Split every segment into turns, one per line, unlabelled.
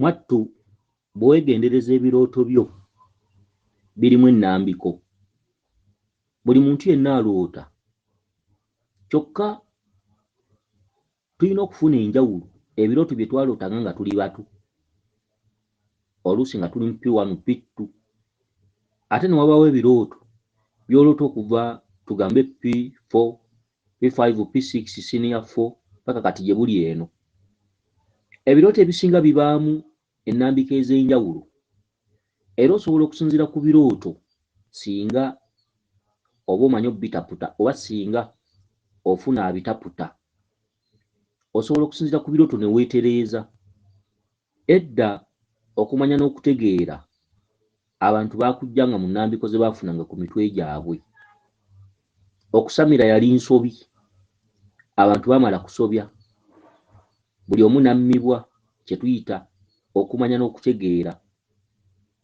Mwattu bwe weegendereza ebirooto byo birimu ennambiko. Buli muntu yenna aloota kyokka tulina okufuna enjawulo ebirooto bye twalootanga nga tuli bato oluusi nga tuli mu P1, P2 ate ne wabaawo ebirooto by'oloota okuva tugambe P4, P5, P6, senior 4 paka kati gye buli eno. Ebirooto ebisinga bibaamu ennambika ez'enjawulo era osobola okusinziira ku birooto singa oba omanyi obitaputa oba singa ofuna abitaputa osobola okusinziira ku birooto ne weetereeza. Edda okumanya n'okutegeera abantu baakuggyanga mu nnambiko ze baafunanga ku mitwe gyabwe. Okusamira yali nsobi, abantu baamala kusobya buli omu n'ammibwa kye tuyita okumanya n'okutegeera.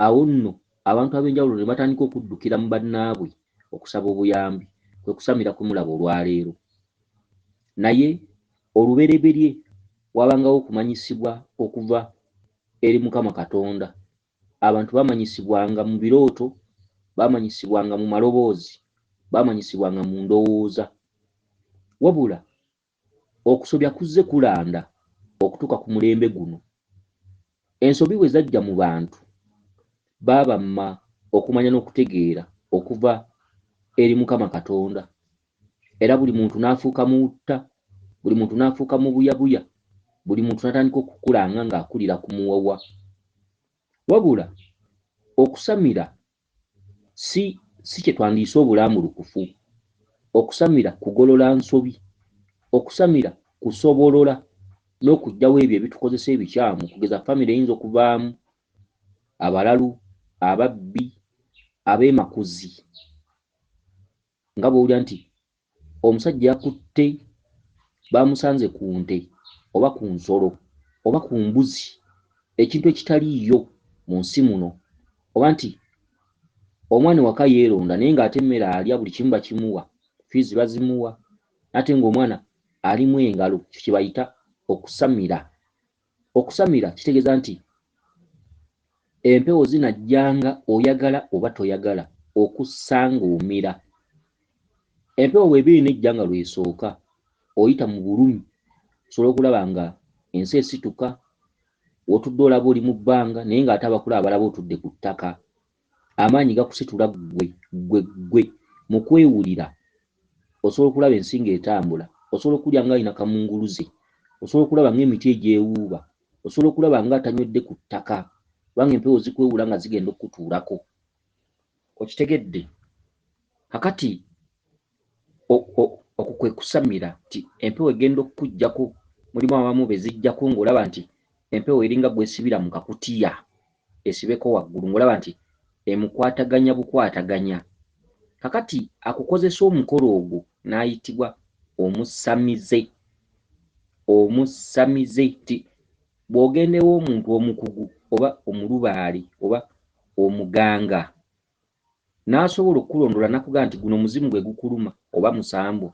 Awo nno abantu ab'enjawulo ne batandika okuddukira mu bannaabwe okusaba obuyambi, kwe kusamira kwe mulaba olwaleero. Naye olubereberye wabangawo okumanyisibwa okuva eri Mukama Katonda. Abantu bamanyisibwanga mu birooto, bamanyisibwanga mu maloboozi, bamanyisibwanga mu ndowooza. Wabula okusobya kuzze kulanda okutuuka ku mulembe guno. Ensobi bwe zajja mu bantu, baabamma okumanya n'okutegeera okuva eri Mukama Katonda. Era buli muntu n'afuuka muwutta, buli muntu n'afuuka mubuyabuya, buli muntu n'atandika okukulanga ng'akulira ku muwawa. Wabula okusamira si si kye twandiise obulambulukufu. Okusamira kugolola nsobi. Okusamira kusobolola n'okuggyawo ebyo ebitukozesa ebikyamu okugeza famire eyinza okuvaamu abalalu, ababbi, abeemakuzi nga bw'owulira nti omusajja yakutte baamusanze ku nte oba ku nsolo oba ku mbuzi ekintu ekitaliiyo mu nsi muno oba nti omwana ewaka yeeronda naye ng'ate emmere alya buli kimu bakimuwa fiizi bazimuwa ate ng'omwana alimu engalo ekyo kye bayita okusamira. Okusamira kitegeeza nti empewo zinajjanga oyagala oba toyagala okussa ng'omira. Empewo bw'eba erina ejja nga lw'esooka oyita mu bulumi osobola okulaba nga ensi esituka w'otudde olaba oli mu bbanga naye ng'ate abakulaba balaba otudde ku ttaka. Amaanyi gakusitula ggwe ggwe ggwe mu kwewulira osobola okulaba ensi ng'etambula, osobola okuwulira ng'alina kamunguluze, osobola okulaba ng'emiti egyewuuba, osobola okulaba ng'atanywedde ku ttaka kubanga empewo zikwewula nga zigenda okukutuulako. Okitegedde? Kakati okwo kwe kusamira nti empewo egenda okukuggyako mulimu abamu be zijjako ng'olaba nti empewo eringa gw'esibira mu kakutiya esibeko waggulu ng'olaba nti emukwataganya bukwataganya. Kakati akukozesa omukolo ogwo n'ayitibwa omusamize. Omusamize nti bw'ogenda ew'omuntu omukugu oba omulubaale oba omuganga n'asobola okukulondoola n'akugamba nti guno muzimu gwe gukuluma oba musambwa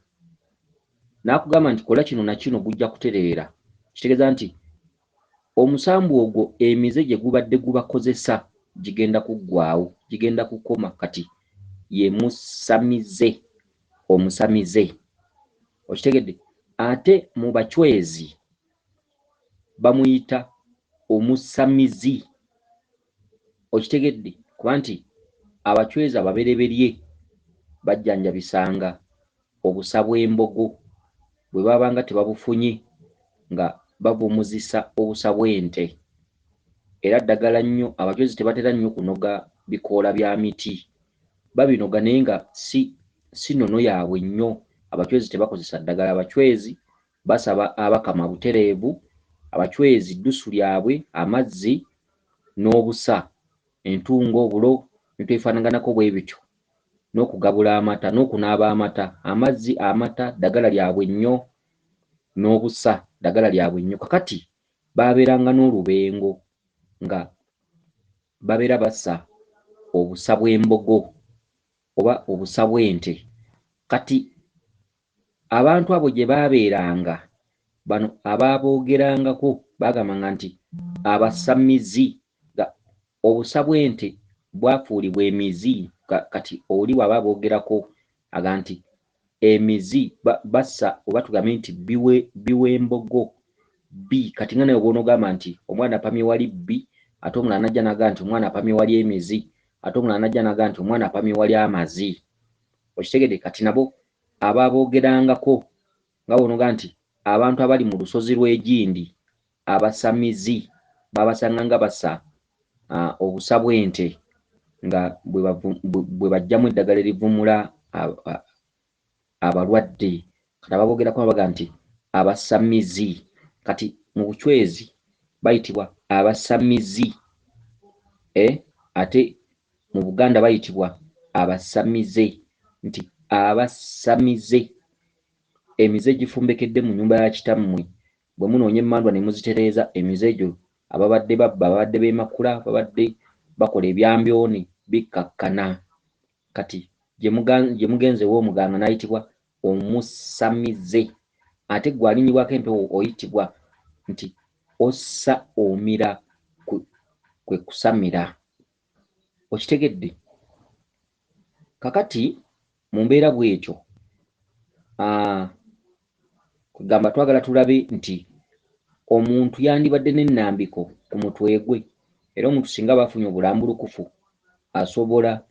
n'akugamba nti kola kino na kino gujja kutereera kitegeeza nti omusambwa ogwo emize gye gubadde gubakozesa gigenda kuggwaawo gigenda kukoma kati ye musamize omusamize okitegedde ate mu bachwezi bamuyita omusamizi Okitegedde? Kuba nti Abachwezi ababereberye bajjanjabisanga obusa bw'embogo, bwe baabanga tebabufunye nga bavumuzisa obusa bw'ente. Era ddagala nnyo. Abachwezi tebatera nnyo kunoga bikoola bya miti. Babinoga naye nga si si nnono yaabwe nnyo. Abachwezi tebakozesa ddagala. Abachwezi basaba Abakama butereevu. Abachwezi ddusu lyabwe amazzi n'obusa, entungo, obulo, ebintu ebifaanaganako bwe bityo, n'okugabula amata, n'okunaaba amata. Amazzi, amata, ddagala lyabwe nnyo, n'obusa, ddagala lyabwe nnyo. Kakati baabeeranga n'olubengo nga babeera basa obusa bw'embogo oba obusa bw'ente. Kati abantu abo gye baabeeranga, bano abaaboogerangako Bagambanga nti abasamizi, obusa bw'ente bwafuulibwa emizi. Kati oli bw'aba boogerako aga nti emizi bassa, oba tugambe nti biwembogo bi. Kati nga naye obw'onoogamba nti omwana apamye wali bbi, ate omulala n'ajja n'agamba nti omwana apamye wali emizi, ate omulala n'ajja n'agamba nti omwana apamye wali amazi. Okitegedde? Kati nabo ababoogerangako nga bw'onoogamba nti abantu abali mu lusozi lw'egindi abasamizi babasanga nga bassa obusa bw'ente nga bwe baggyamu eddagala erivumula abalwadde. Kati ababoogerako babaga nti abasamizi. Kati mu bucwezi bayitibwa abasamizi, ate mu Buganda bayitibwa abasamize, nti abasamize emize gifumbekedde mu nnyumba ya kitammwe. Bwe munoonya emmandwa ne muzitereeza, emize egyo ababadde babba, ababadde beemakula, babadde bakola ebyambyone bikkakkana. Kati gye mugenze w'omuganga n'ayitibwa omusamize, ate gwe alinyibwako empewo oyitibwa nti ossa omira, kwe kusamira. Okitegedde? Kakati mu mbeera bw'etyo, kugamba twagala tulabe nti omuntu yandibadde n'ennambiko ku mutwe gwe, era omuntu singa bafunye obulambulukufu asobola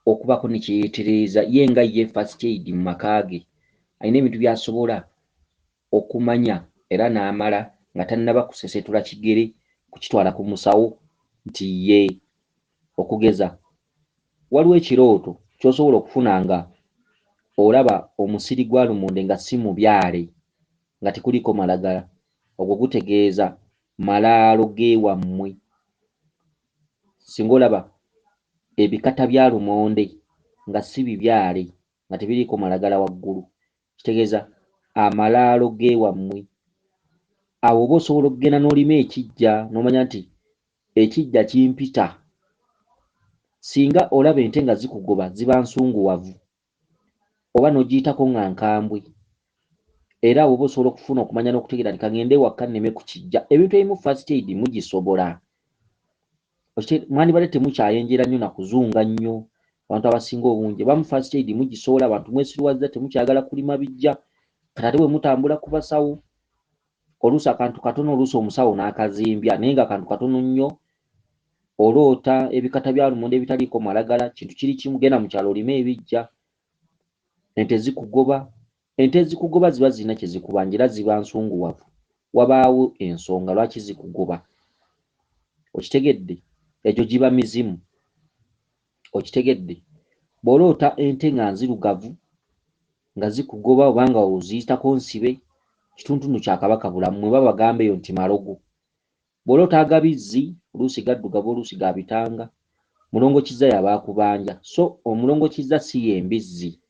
okubaako ne kye yeetereeza ye nga ye first aid mu maka ge. Alina ebintu by'asobola okumanya era n'amala nga tannaba kusesetula kigere kukitwala ku musawo nti ye. Okugeza waliwo ekirooto ky'osobola okufuna nga olaba omusiri gwa lumonde nga si mubyale, nga tekuliko malagala. Ogwo gutegeeza malaalo g'ewammwe. Singa olaba ebikata bya lumonde nga si bibyale, nga tebiriiko malagala waggulu, kitegeeza amalaalo g'ewammwe. Awo oba osobola okugenda n'olima ekijja n'omanya nti ekijja kimpita. Singa olaba ente nga zikugoba ziba nsunguwavu, oba n'ogiyitako nga nkambwe, era awo oba osobola okufuna okumanya n'okutegeera nti kangende ewaka nneme ku kijja. Ebintu ebimu first aid mugisobola. Mwandibadde temukyayenjera nnyo na kuzunga nnyo. Abantu abasinga obungi abamu first aid mugisobola. Abantu mwesiruwazza, temukyagala kulima bijja. Kati ate bwe mutambula ku basawo, oluusi akantu katono, oluusi omusawo n'akazimbya, naye nga akantu katono nnyo. Oloota ebikata bya lumonde ebitaliiko malagala, kintu kiri kimu, genda mu kyalo olime ebijja. Ente zikugoba, ente ezikugoba ziba zirina kye zikubanja era ziba nsunguwavu. Wabaawo ensonga lwaki zikugoba. Okitegedde? Egyo giba mizimu. Okitegedde? Bw'oloota ente nga nzirugavu nga zikugoba oba nga oziyitako nsibe, kituntundu kya Kabaka Bulamu, mwe babagamba eyo nti malogo. Bw'oloota agabizzi, oluusi gaddugavu oluusi ga bitanga, Mulongo Kizza y'aba akubanja. So omulongo Kizza si ye mbizzi,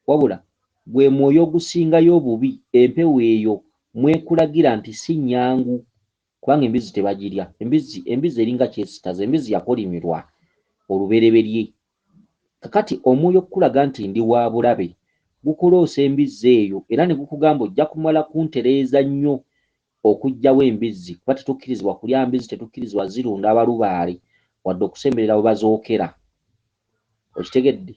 wabula gwe mwoyo ogusingayo obubi, empewo eyo mwekulagira nti si nnyangu, kubanga embizzi tebagirya. Embizzi eringa kyesitaza, embizzi yakolimirwa olubereberye. Kakati omwoyo okukulaga nti ndi wa bulabe gukuloosa embizzi eyo, era ne gukugamba ojja kumala kuntereeza nnyo okuggyawo embizzi, kuba tetukkirizibwa kulya mbizzi, tetukkirizibwa zirunda abalubaale wadde okusemberera we bazookera. Okitegedde?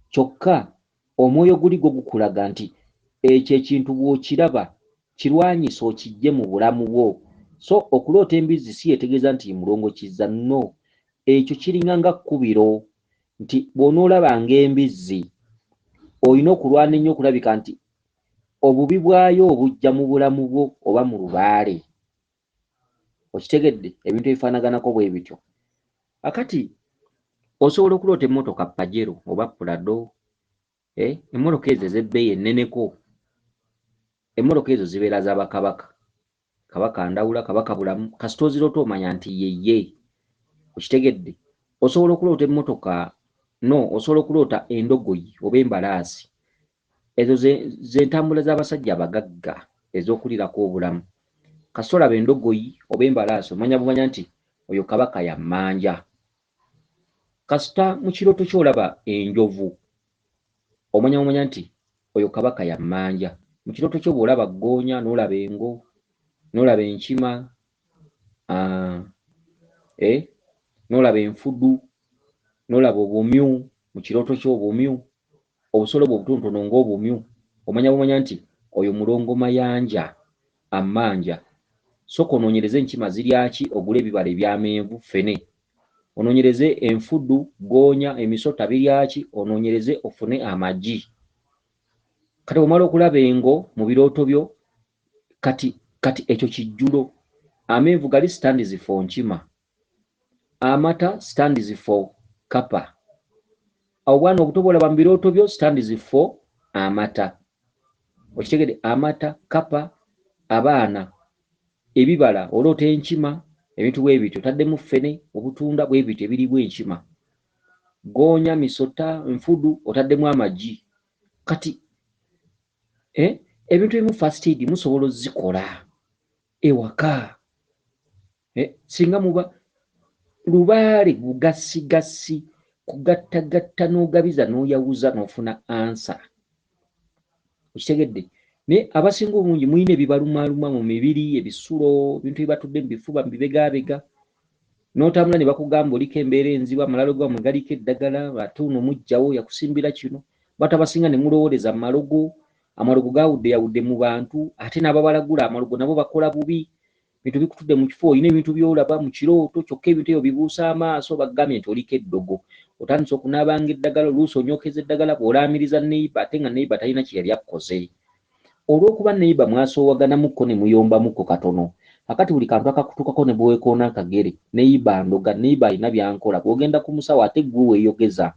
Kyokka omwoyo guli gwo gukulaga nti ekyo ekintu bw'okiraba kirwanyise okiggye mu bulamu bwo. So okuloota embizzi si yetegeeza nti Mulongo Kizza, no. Ekyo kiringa nga kkubiro nti bw'onoolabanga embizzi olina okulwana ennyo okulabika nti obubi bwayo obujja mu bulamu bwo oba mu lubaale. Okitegedde? Ebintu ebifaanaganako bwe bityo. Akati osobola okuloota emmotoka Pajero oba Prado, emmotoka ezo ez'ebbeeyi enneneko. Emmotoka ezo zibeera za bakabaka. Kabaka Ndawula, Kabaka Bulamu, kasita oziroota omanya nti ye ye. Okitegedde? Osobola okuloota emmotoka, no, osobola okuloota endogoyi oba embalaasi. Ezo ze ntambula z'abasajja abagagga ez'okulirako obulamu. Kasita olaba endogoyi oba embalaasi omanya bumanya nti oyo kabaka ya mmanja. Kasita mu kirooto ky'olaba enjovu omanya bumanya nti oyo kabaka ya mmanja. Mu kirooto kyo bw'olaba ggoonya, n'olaba engo, n'olaba enkima, N'olaba enfudu, n'olaba obumyu mu kirooto kyo, obumyu, obusolo bwe obutonotono ng'obumyu, omanya bumanya nti oyo mulongo Mayanja ammanja. Sooka onoonyereze enkima zirya ki, ogule ebibala eby'amenvu ffene. Onoonyereze enfudu, ggoonya, emisota birya ki, onoonyereze ofune amagi. Kati bw'omala okulaba engo mu birooto byo, kati ekyo kijjulo. Amenvu gali stands for nkima, amata stands for kapa. Awo bwana obuto bw'olaba mu birooto byo stands for amata. Okitegedde? Amata, kapa, abaana, ebibala, oloota enkima, ebintu bwe bityo, otaddemu ffene, obutunda bwe bityo ebiriibwa enkima. Ggoonya, misota, nfudu, otaddemu amagi. Kati ebintu ebimu first aid musobola ozzikola ewaka. Singa muba lubaale bugassigasi kugattagatta n'ogabiza n'oyawuza n'ofuna ansa. Okitegedde? Naye abasinga obungi mulina ebibalumaaluma mu mibiri, ebisulo, ebintu ebibatudde mu bifuba, mu bibegaabega, n'otambula ne bakugamba oliko embeera enzibu, amalalo gammwe galiko eddagala, ate ono muggyawo yakusimbira kino. Bantu abasinga ne mulowooleza mu malogo, amalogo gaawudde yawudde mu bantu, ate n'ababalagula amalogo nabo bakola bubi. Bintu bikutudde mu kifo, olina ebintu by'olaba mu kirooto, kyokka ebintu ebyo bibuusa amaaso, bagambye nti oliko eddogo. Otandise okunaabanga eddagala, oluusi onyookeza eddagala bw'olaamiriza neighbor, ate nga neighbor talina kye yali akkoze. Olw'okuba neighbor mwasoowaganamuko ne muyombamukko katono, kakati buli kantu akakutuukako ne bweweekoona akagere, neighbor andoga, neighbor alina by'ankola. Bw'ogenda ku musawo ate ggwe weeyogeza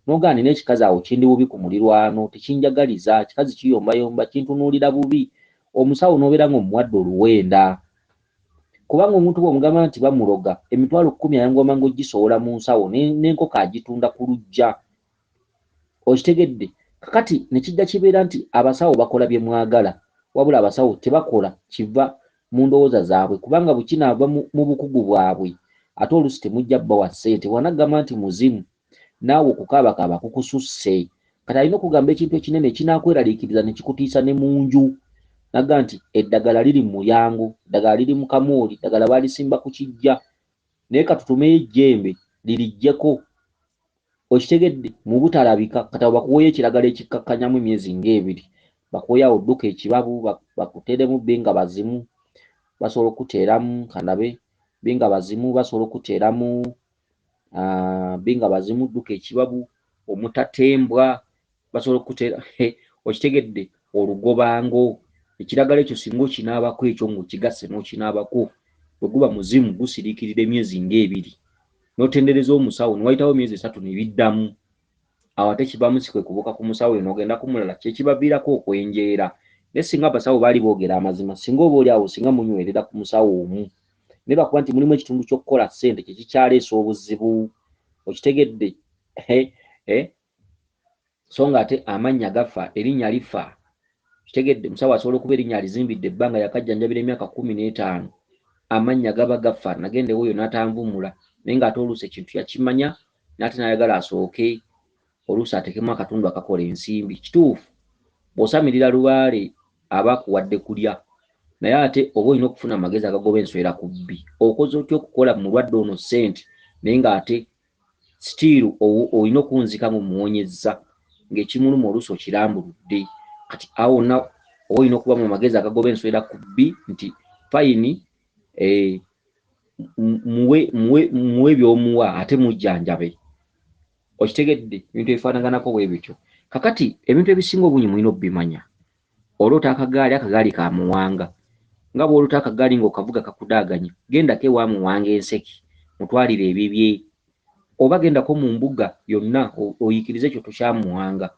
n'ogamba nina ekikazi awo kindi bubi ku mulirwano, tekinjagaliza, kikazi kiyombayomba, kintunuulira bubi. Omusawo n'obeera ng'omuwadde oluwenda. Kubanga omuntu bw'omugamba nti bamuloga, 100,000 ayanguwa mangu ogisowola mu nsawo, n'enkoko agitunda ku luggya. Okitegedde? Kakati ne kijja kibeera nti abasawo bakola bye mwagala, wabula abasawo tebakola kiva mu ndowooza zaabwe, kubanga bwe kinaava mu bukugu bwabwe, ate oluusi temujja bawa ssente. Bw'anagamba nti muzimu, naawe okukaabakaaba kukususse. Kati alina okugamba ekintu ekinene ekinakweraliikiriza ne kikutiisa ne mu nju. Naga nti eddagala liri mu mulyango, eddagala liri mu kamooli, eddagala baalisimba ku kiggya, naye katutumeyo ejjembe liriggyeko. Okitegedde? Mu butalabika. Kati awo bakuweeyo ekiragala ekikkakkanyamu emyezi ng'ebiri, bakuweeyo awo dduka ekibabu, bakuteeremu binga bazimu, basobola okukuteeramu kandabe binga bazimu, basobola okukuteeramu binga bazimu, dduka ekibabu, omutatembwa, basobola okukuteera. Okitegedde? Olugobango, ekiragala ekyo singa okinaabako ekyo ng'okigasse n'okinaabako, bwe guba muzimu gusiriikirira emyezi ng'ebiri, n'otendereza omusawo, ne wayitawo emyezi 3 ne biddamu. Awo ate kivaamu si kwe kubuuka ku musawo oyo n'ogenda ku mulala, kye kibaviirako okwenjeera. Naye singa abasawo baali boogera amazima, singa oba oli awo singa munywerera ku musawo omu. Naye lwakuba nti mulimu ekitundu ky'okukola ssente kye kikyaleesa obuzibu. Okitegedde? So ng'ate amannya gafa, erinnya lifa. Kitegedde? Musawo asobola okuba erinnya alizimbidde ebbanga, yakajjanjabira emyaka 15, amannya gaba gafa. Nagenda ewuoyo n'atanvumula, naye ng'ate oluusi ekintu yakimanya n'ate n'ayagala asooke oluusi ateekemu akatundu akakola ensimbi. Kituufu, bw'osamirira lubaale aba akuwadde kulya, naye ate oba olina okufuna amagezi agagoba enswera ku bbi. Okoze otya okukola mu mulwadde ono ssente, naye ng'ate sitiiru olina okunzika ng'omuwonyezza, ng'ekimuluma oluusi okirambuludde. Kati awo wonna oba olina okuba mu magezi agagoba enswera ku bbi nti fayini, muwe by'omuwa ate mujjanjabe. Okitegedde? Ebintu ebifaanaganako bwe bityo. Kakati ebintu ebisinga obungi mulina obbimanya. Oloota akagaali, akagaali ka Muwanga. Nga bw'oloota akagaali ng'okavuga kakudaaganya, gendako ewa Muwanga enseke, mutwalire ebibye. Oba gendako mu mbuga yonna oyiikirize ekyoto kya Muwanga.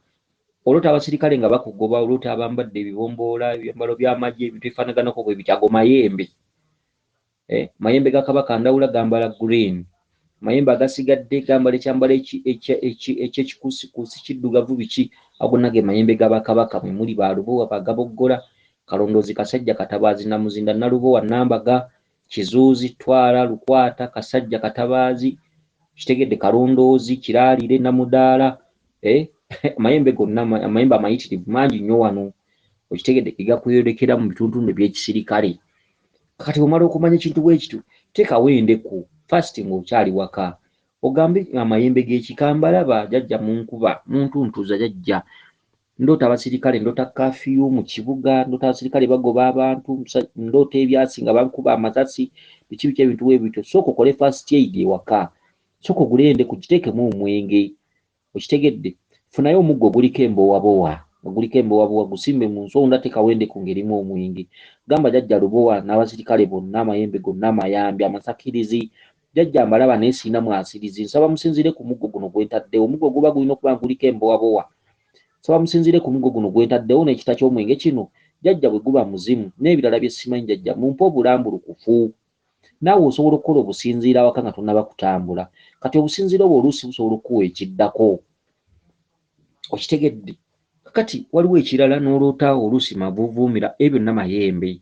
Oloota abasirikale nga bakugoba, oloota abambadde ebibomboola, ebyambalo by'amagye, ebintu ebifaanaganako bwe bityo, ago mayembe. Mayembe ga Kabaka Ndawula gambala green. Mayembe agasigadde gambala ekyambalo eky'ekikuusikuusi kiddugavu biki, ago gonna ge mayembe ga bakabaka. Mwe muli ba Lubowa, Bagaboggola, Kalondoozi, Kasajja, Katabaazi, Namuzinda, Nalubowa, Nambaga, Kizuuzi, Twala, Lukwata, Kasajja, Katabaazi, kitegedde, Kalondoozi, Kiraalire, Namudaala, amayembe gonna, amayembe amayitirivu mangi nnyo wano. Okitegedde? Ge gakweyolekera mu bitundutundu eby'ekisirikale. Kati bw'omala okumanya ekintu bwe kityo, Teekawo endeku first ng'okyali waka, ogambe amayembe g'ekika mbalaba jjajja munkuba muntuntuza jjajja. Ndoota abasirikale, ndoota kafiyu mu kibuga, ndoota abasirikale bagoba abantu, ndoota ebyasi nga bankuba amasasi, biki biki ebintu bwe bityo. Sooka okole first aid ewaka, sooka ogule endeku giteekemu omwenge, okitegedde? Funayo omuggo oguliko embowabowa, nga guliko embowabowa, gusimbe mu nsonda, teekawo endeku ng'erimu omwenge. Gamba jjajja Lubowa n'abasirikale bonna, amayembe gonna amayambi, amasakirizi, jjajja mbalaba naye sirina mwasirizi, nsaba musinziire ku muggo guno gwe ntaddewo. Omuggo guba gulina okuba nga guliko embowabowa. Nsaba musinziire ku muggo guno gwe ntaddewo n'ekita ky'omwenge kino, jjajja bwe guba muzimu n'ebirala bye simanyi jjajja mumpe obulambulukufu. Naawe osobola okukola obusinziira awaka nga tonnaba kutambula. Kati obusinziira obwo oluusi busobola okukuwa ekiddako. Okitegedde? Kakati waliwo ekirala n'oloota oluusi mavuuvuumira, ebyo byonna mayembe.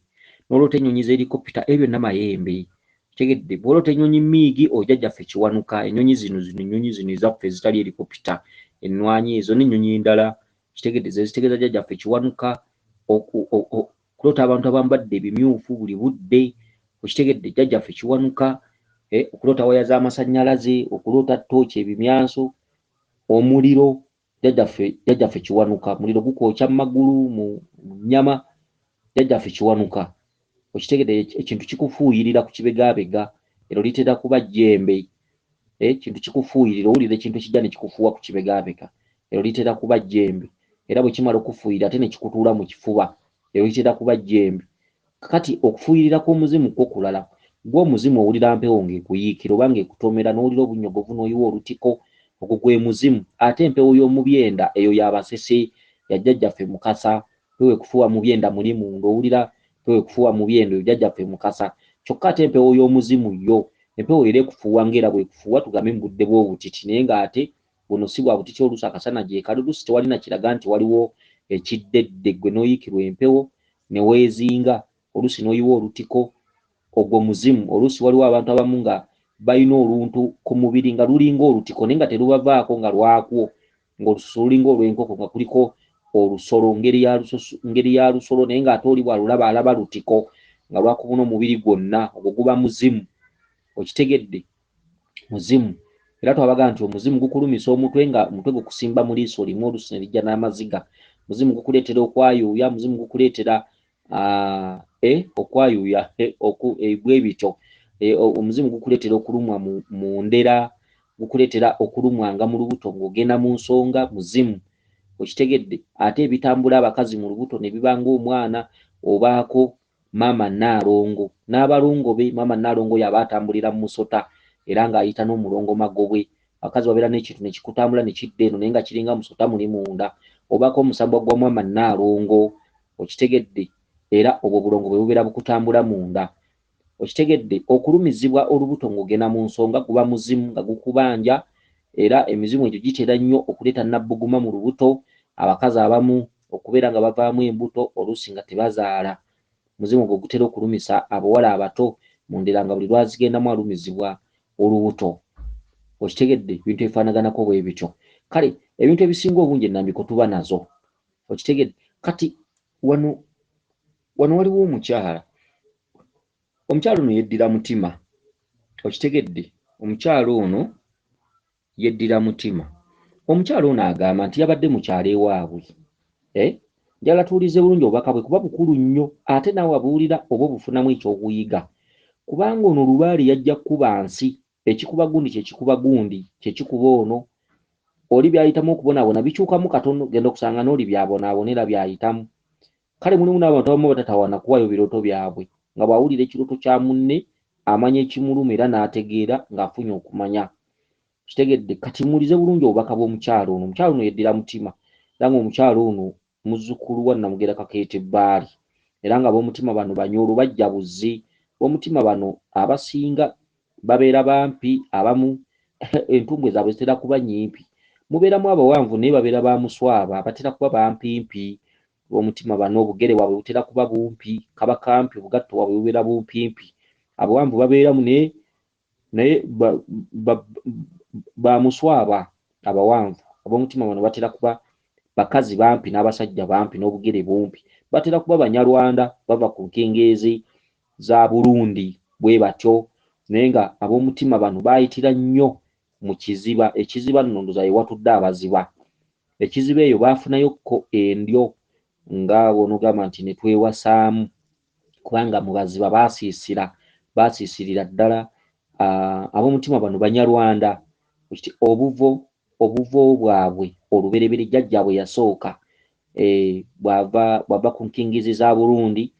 N'oloota ennyonyi z'erikopita, ebyo byonna mayembe. Okitegedde? Bw'oloota ennyonyi miigi, oyo jjajjaffe Kiwanuka. Ennyonyi zino zino ennyonyi zino ezaffe ezitali erikopita, ennwanyi ezo n'ennyonyi endala, okitegedde, ze zitegeeza jjajjaffe Kiwanuka. Okuloota abantu abambadde ebimyufu buli budde, okitegedde, jjajjaffe Kiwanuka. Okuloota waya z'amasannyalaze, okuloota ttooki, ebimyanso, omuliro, jjajjaffe Kiwanuka. Muliro gukwokya mu magulu, mu nnyama, jjajjaffe Kiwanuka. Okitegedde, ekintu kikufuuyirira ku kibegaabega, eryo litera kuba jjembe. Ekintu kikufuuyirira, owulira ekintu ekijja ne kikufuuwa ku kibegaabega, eryo litera kuba jjembe. Era bwe kimala okufuuyirira ate ne kikutuula mu kifuba, eryo litera kuba jjembe. Kakati okufuuyirira kw'omuzimu kwo kulala. Gwo omuzimu owulira mpewo ng'ekuyiikira oba ng'ekutomera, n'owulira obunnyogovu n'oyiwa olutiko, ogwo gwe muzimu. Ate empewo y'omu byenda eyo ya Basese, ya jjajjaffe Mukasa. Mpewo ekufuuwa mu byenda muli munda, owulira mpewo ekufuuwa mu byenda, oyo jjajjaffe Mukasa. Kyokka ate empewo y'omuzimu yo, empewo era ekufuuwa ng'era bw'ekufuuwa tugambe mu budde bw'obutiti, naye ng'ate buno si bwa butiti, oluusi akasana gyekali, oluusi tewali na kiraga nti waliwo ekiddedde, ggwe n'oyiikirwa empewo ne weezinga, oluusi n'oyiwa olutiko, ogwo muzimu. Oluusi waliwo abantu abamu nga balina oluntu ku mubiri nga lulinga olutiko naye nga terubavaako, nga lwakwo, ng'olususu lulinga olw'enkoko nga kuliko olusolo, ngeri ya lusolo, naye ng'ate oli bw'alulaba alaba lutiko nga lwakubuna omubiri gwonna, ogwo guba muzimu. Okitegedde? Muzimu. Era twabaga nti omuzimu gukulumisa omutwe nga omutwe gukusimba mu liiso limu, oluusi ne lijja n'amaziga. Muzimu gukuleetera okwayuuya, muzimu gukuleetera okwayuuya, bwe bityo. Omuzimu gukuleetera okulumwa mu ndera, gukuleetera okulumwanga mu lubuto ng'ogenda mu nsonga, muzimu. Okitegedde? Ate ebitambula abakazi mu lubuto ne biba ng'omwana, obaako maama Nnaalongo n'abalongo be. Maama Nnaalongo oyo aba atambulira mu musota era ng'ayita n'omulongo Magobwe. Abakazi babeera n'ekintu ne kikutambula ne kidda eno naye nga kiringa musota muli munda, obaako omusambwa gwa maama Nnaalongo. Okitegedde? Era obwo obulongo bwe bubeera bukutambula munda. Okitegedde? Okulumizibwa olubuto ng'ogenda mu nsonga guba muzimu nga gukubanja, era emizimu egyo gitera nnyo okuleeta nabbuguma mu lubuto, abakazi abamu okubeera nga bavaamu embuto oluusi nga tebazaala. Muzimu ogwo gutera okulumisa abawala abato mu ndera nga buli lwazigendamu alumizibwa olubuto. Okitegedde? Ebintu ebifaanaganako bwe bityo. Kale ebintu ebisinga obungi ennambiko tuba nazo. Okitegedde? Kati wano waliwo omukyala. Omukyala ono yeddira mutima. Okitegedde? Omukyala ono yeddira mutima. Omukyala ono agamba nti yabadde mu kyalo ewaabwe. Njagala tuwulirize bulungi obubaka bwe kuba bukulu nnyo, ate naawe abuwulira oba obufunamu ekyokuyiga. Kubanga ono lubaale yajja kkuba nsi, ekikuba gundi kye kikuba gundi, kye kikuba ono. Oli by'ayitamu okubonaabona bikyukamu katono, genda okusanga n'oli by'abonaabona era by'ayitamu. Kale mulimu n'abantu abamu abatatawaana kuwaayo birooto byabwe, nga bw'awulira ekirooto kya munne amanya ekimuluma era n'ategeera ng'afunye okumanya. Kitegedde? Kati muwulize bulungi obubaka bw'omukyala ono. Omukyala ono yeddira mutima, era ng'omukyala ono muzzukulu wa Namugera Kakeete Bbaali, era nga ab'omutima bano Banyolo bajja buzzi. Ab'omutima bano abasinga babeera bampi, abamu entumbwe zaabwe zitera kuba nnyimpi. Mubeeramu abawanvu naye babeera ba muswaba, batera kuba bampimpi. Ab'omutima bano obugere bwabwe butera kuba bumpi, kaba kampi, obugatto bwabwe bubeera bumpimpi. Abawanvu babeeramu naye ba muswaba abawanvu. Ab'omutima bano batera kuba bakazi bampi n'abasajja bampi n'obugere bumpi. Batera kuba Banyarwanda, bava ku nkengeezi za Burundi bwe batyo. Naye nga ab'omutima bano baayitira nnyo mu Kiziba. Ekiziba nno ndowooza ye watudde Abaziba. Ekiziba eyo baafunayokko endyo nga bw'onoogamba nti ne twewasaamu, kubanga mu Baziba baasiisira, baasiisirira ddala. Ab'omutima bano Banyarwanda. Obuvo, obuvo bwabwe olubereberye jjajjaabwe yasooka bw'ava, bw'ava ku nkingizi za Burundi,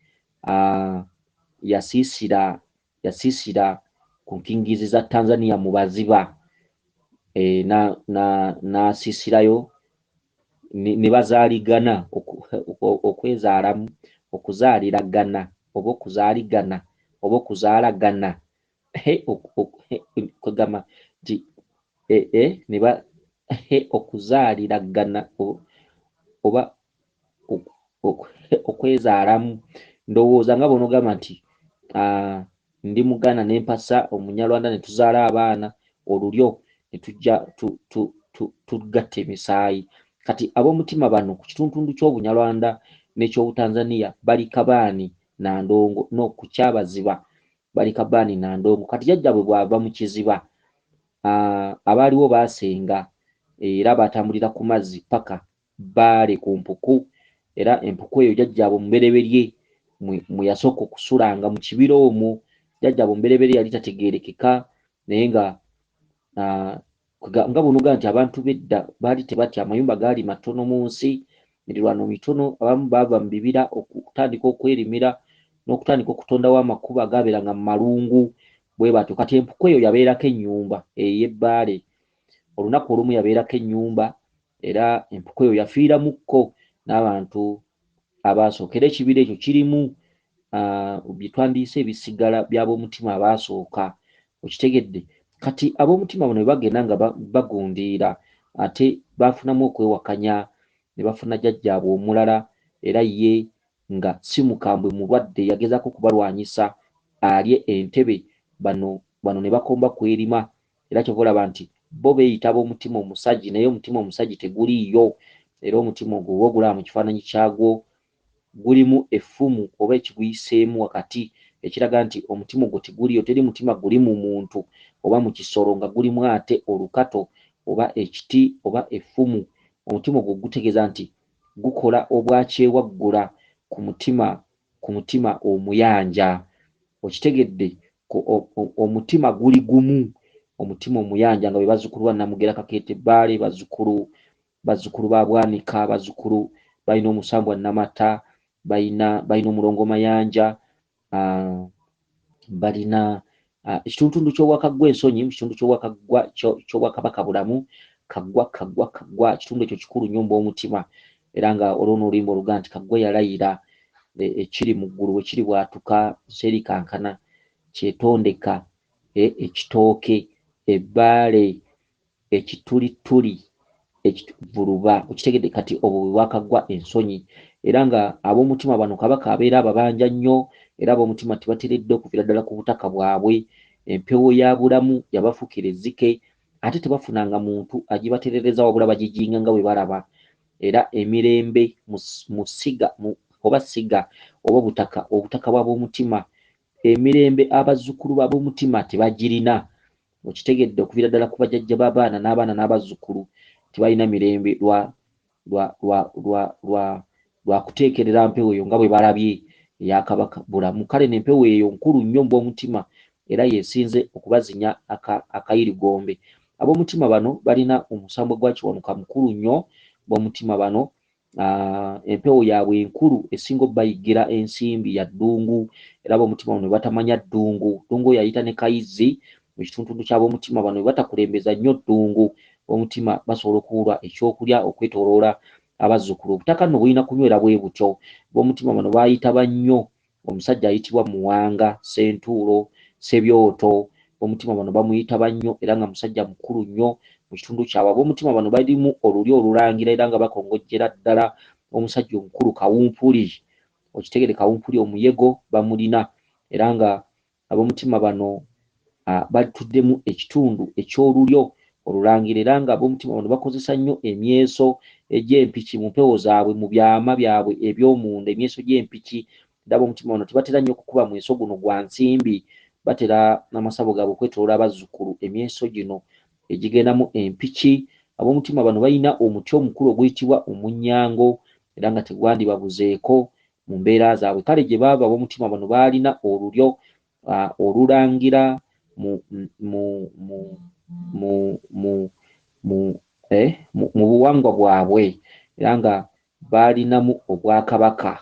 yasiisira, yasiisira ku nkingizi za Tanzania mu Baziba, n'asiisirayo ne bazaaligana, okwezaalamu, okuzaaliragana oba okuzaaligana oba okuzaalagana, kwegamba nti ne ba okuzaaliragana oba okwezaalamu. Ndowooza nga bw'onoogamba nti ndi Muganda ne mpasa Omunyarwanda ne tuzaala abaana, olulyo ne tujja tugatta emisaayi. Kati ab'omutima bano ku kitundutundu ky'Obunyarwanda n'eky'Obutanzania bali Kabaani na Ndongo, no ku Kyabaziba bali Kabaani na Ndongo. Kati jjajjaabwe bw'ava mu Kiziba, abaaliwo baasenga era baatambulira ku mazzi paka Bbaale ku mpuku, era empuku eyo jjajjaabwe omubereberye mwe yasooka okusulanga mu kibira omwo. Jjajjaabwe omubereberye yali tategeerekeka, naye nga nga bw'onoogamba nti abantu b'edda baali tebatya, amayumba gaali matono mu nsi, emiriraano mitono, abamu baava mu bibira okutandika okwerimira n'okutandika okutondawo amakubo agaabeeranga mu malungu bwe batyo. Kati empuku eyo yabeerako ennyumba ey'e Bbaale. Olunaku olumu yabeerako ennyumba, era empuku eyo yafiiramukko n'abantu abaasooka. Era ekibira ekyo kirimu bye twandiyise ebisigala by'ab'omutima abaasooka. Okitegedde? Kati ab'omutima bano bwe bagenda nga bagundiira, ate baafunamu okwewakanya ne bafuna jjajjaabwe omulala, era ye nga si mukambwe, mulwadde, yagezaako okubalwanyisa alye entebe. Bano, bano ne bakomba kwerima, era kyova olaba nti bo beeyita ab'omutima omusagi, naye omutima omusagi teguliiyo. Era omutima ogwo oba ogulaba mu kifaananyi kyagwo, gulimu effumu oba ekiguyiseemu wakati, ekiraga nti omutima ogwo teguliiyo. Teri mutima guli mu muntu oba mu kisolo nga gulimu ate olukato oba ekiti oba effumu. Omutima ogwo gutegeeza nti gukola obwakyewaggula ku mutima, ku mutima omuyanja. Okitegedde? Omutima guli gumu, omutima omuyanja, nga be bazzukulu ba Namugera Kakeete Bbaale, bazzukulu, bazzukulu ba Bwanika, bazzukulu balina omusambwa Namata, balina, balina omulongo Mayanja, balina ekitundutundu ky'Obwakaggwa Ensonyi, mu kitundu ky'Obwakaggwa ky'Obwakabaka Bulamu, Kaggwa, Kaggwa, Kaggwa, ekitundu ekyo kikulu nnyo mu b'omutima. Era nga olwo n'oluyimba oluga nti Kaggwa yalayira ekiri mu ggulu bwe kiri bwatuka serikankana kyetondeka ekitooke ebbaale ekitulituli ekivuluba. Okitegedde? Kati obwo bwe Bwakaggwa Ensonyi. Era nga ab'omutima bano Kabaka abeera ababanja nnyo, era ab'omutima tebateredde okuviira ddala ku butaka bwabwe. Empewo ya Bulamu yabafuukira ezzike, ate tebafunanga muntu agibaterereza, wabula bagijinga nga bwe balaba. Era emirembe mu ssiga oba ssiga oba obutaka, obutaka bw'ab'omutima, emirembe abazzukulu b'ab'omutima tebagirina. Okitegedde? Okuviira ddala ku bajjajja b'abaana n'abaana n'abazzukulu tebalina mirembe lwa lwa lwa lwa lwa lwa kuteekerera mpewo eyo nga bwe balabye eya Kabaka Bulamu. Kale n'empewo eyo nkulu nnyo mu b'omutima, era y'esinze okubazinya akayirigombe. Ab'omutima bano balina omusambwa gwa Kiwanuka mukulu nnyo. B'omutima bano empewo yaabwe enkulu esinga obbayigira ensimbi ya Ddungu, era ab'omutima bano bwe batamanya Ddungu, Ddungu oyo ayita ne Kayizzi mu kitundutundu ky'ab'omutima bano, bwe batakulembeza nnyo Ddungu, b'omutima basobola okubulwa ekyokulya okwetooloola abazzukulu. Obutaka nno bulina kunywera bwe butyo. B'omutima bano baayitaba nnyo omusajja ayitibwa Muwanga Ssentuulo Ssebyoto. B'omutima bano bamuyitaba nnyo, era nga musajja mukulu nnyo mu kitundu kyabwe. Ab'omutima bano balimu olulyo olulangira, era nga bakongojjera ddala omusajja omukulu Kawumpuli. Okitegere? Kawumpuli omuyego bamulina, era nga ab'omutima bano batuddemu ekitundu eky'olulyo olulangira, era nga ab'omutima bano bakozesa nnyo emyeso egy'empiki mu mpewo zaabwe, mu byama byabwe eby'omunda, emyeso gy'empiki. Era ab'omutima bano tebatera nnyo kukuba mweso guno gwa nsimbi. Batera amasabo gaabwe okwetoloola abazzukulu emyeso gino egigendamu empiki. Ab'omutima bano balina omuti omukulu oguyitibwa omunnyango era nga tegwandibabuzeeko mu mbeera zaabwe. Kale gye baava ab'omutima bano baalina olulyo olulangira mu buwangwa bwabwe era nga baalinamu obwakabaka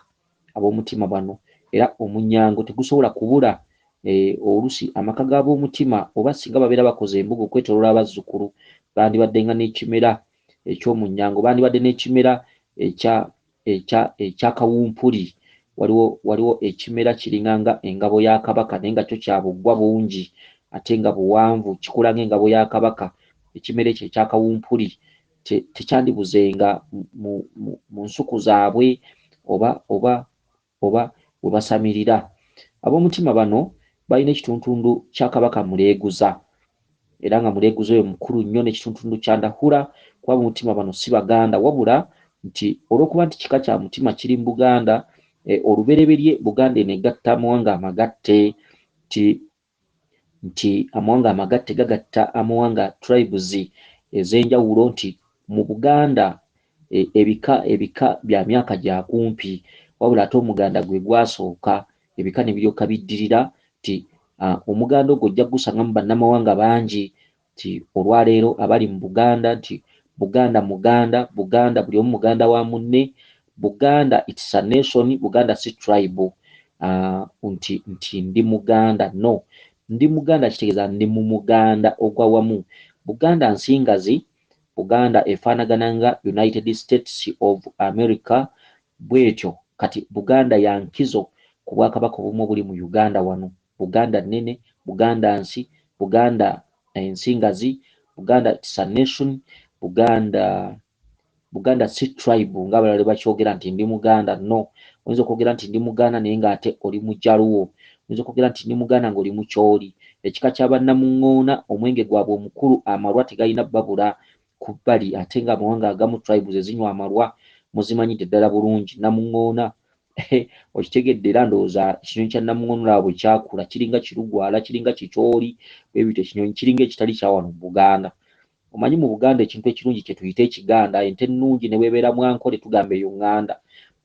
ab'omutima bano. Era omunnyango tegusobola kubula. Oluusi amaka g'ab'omutima oba singa babeera bakoze embuga okwetoloola abazzukulu, bandibadde nga n'ekimera eky'omunnyango, bandibadde n'ekimera ekya kawumpuli. Waliwo ekimera kiringa nga engabo ya Kabaka, naye nga kyo kya buggwa bungi ate nga buwanvu, kikula ng'engabo ya Kabaka. Ekimera ekyo ekya kawumpuli tekyandibuzenga mu nsuku zaabwe oba we basamirira. Ab'omutima bano balina ekituntundu kya Kabaka Muleeguza, era nga Muleeguza oyo mukulu nnyo, n'ekituntundu kya Ndahura, kuba ab'omutima bano si Baganda, wabula nti olw'okuba nti kika kya mutima kiri mu Buganda, olubereberye Buganda eno egatta amawanga amagatte, nti amawanga amagatte gagatta amawanga tribes ez'enjawulo, nti mu Buganda ebika bya myaka gya kumpi, wabula ate omuganda gwe gwasooka, ebika ne biryoka biddirira. Nti omuganda ogwo ojja kugusangamu bannamawanga bangi, nti olwaleero abali mu Buganda, nti Buganda muganda, Buganda buli omu muganda wa munne, Buganda it's a nation, Buganda si tribe. Nti ndi muganda, no, ndi muganda kitegeeza ndi mu muganda ogwa wamu. Buganda nsingazi, Buganda efaanagana nga United States of America bw'etyo. Kati Buganda ya nkizo ku bwakabaka obumu obuli mu Uganda wano. Buganda nnene, Buganda nsi, Buganda ensingazi, Buganda it's a nation, Buganda si tribe ng'abalala bwe bakyogera nti ndi muganda. No, oyinza okwogera nti ndi muganda naye ng'ate oli Mujaluwo, oyinza okwogera nti ndi muganda ng'oli Mukyoli. Ekika kya Bannamuŋŋoona, omwenge gwabwe omukulu amalwa tegalina bbabula ku bbali, ate ng'amawanga agamu tribes ezinywa amalwa muzimanyidde ddala bulungi. Namuŋŋoona okitegedde, era ndowooza ekinyonyi kya Namuŋŋoona olaba bwe kyakula kiringa kirugwala, kiringa kikyoli, bwe bityo ekinyonyi kiringa ekitali kya wano mu Buganda. Omanyi mu Buganda ekintu ekirungi kye tuyita ekiganda, ente ennungi ne bw'ebeera mwankole tugamba eyo ŋŋanda.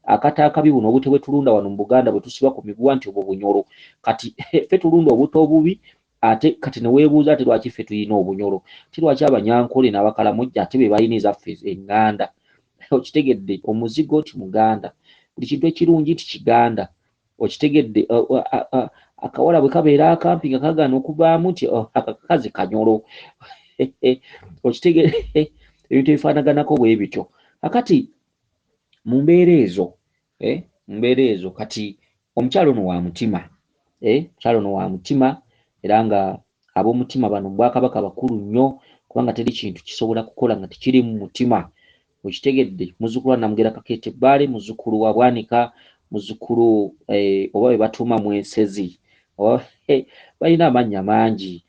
Akata akabi buno obute bwe tulunda wano mu Buganda bwe tusiba ku miguwa nti obwo bunyolo. Kati ffe tulunda obuto obubi, ate kati ne weebuuza ate lwaki ffe tulina obunyolo, ti lwaki Abanyankole n'Abakalamojja ate be balina ezaffe eŋŋanda. Okitegedde, omuzigo nti muganda, buli kintu ekirungi nti kiganda. Okitegedde, akawala bwe kabeera akampi nga kagaana okuvaamu nti akakazi kanyolo. Okitegedde, ebintu ebifaanaganako bwe bityo. Kakati mu mbeera ezo, mu mbeera ezo kati omukyala ono wa mutima, omukyala ono wa mutima, era nga ab'omutima bano mu bwakabaka bakulu nnyo, kubanga teri kintu kisobola kukola nga tekiri mu mutima. Okitegedde, muzzukulu wa Namugera Kakeete Bbaale, muzzukulu wa Bwanika, muzzukulu oba be batuuma Mwesezi, balina amannya mangi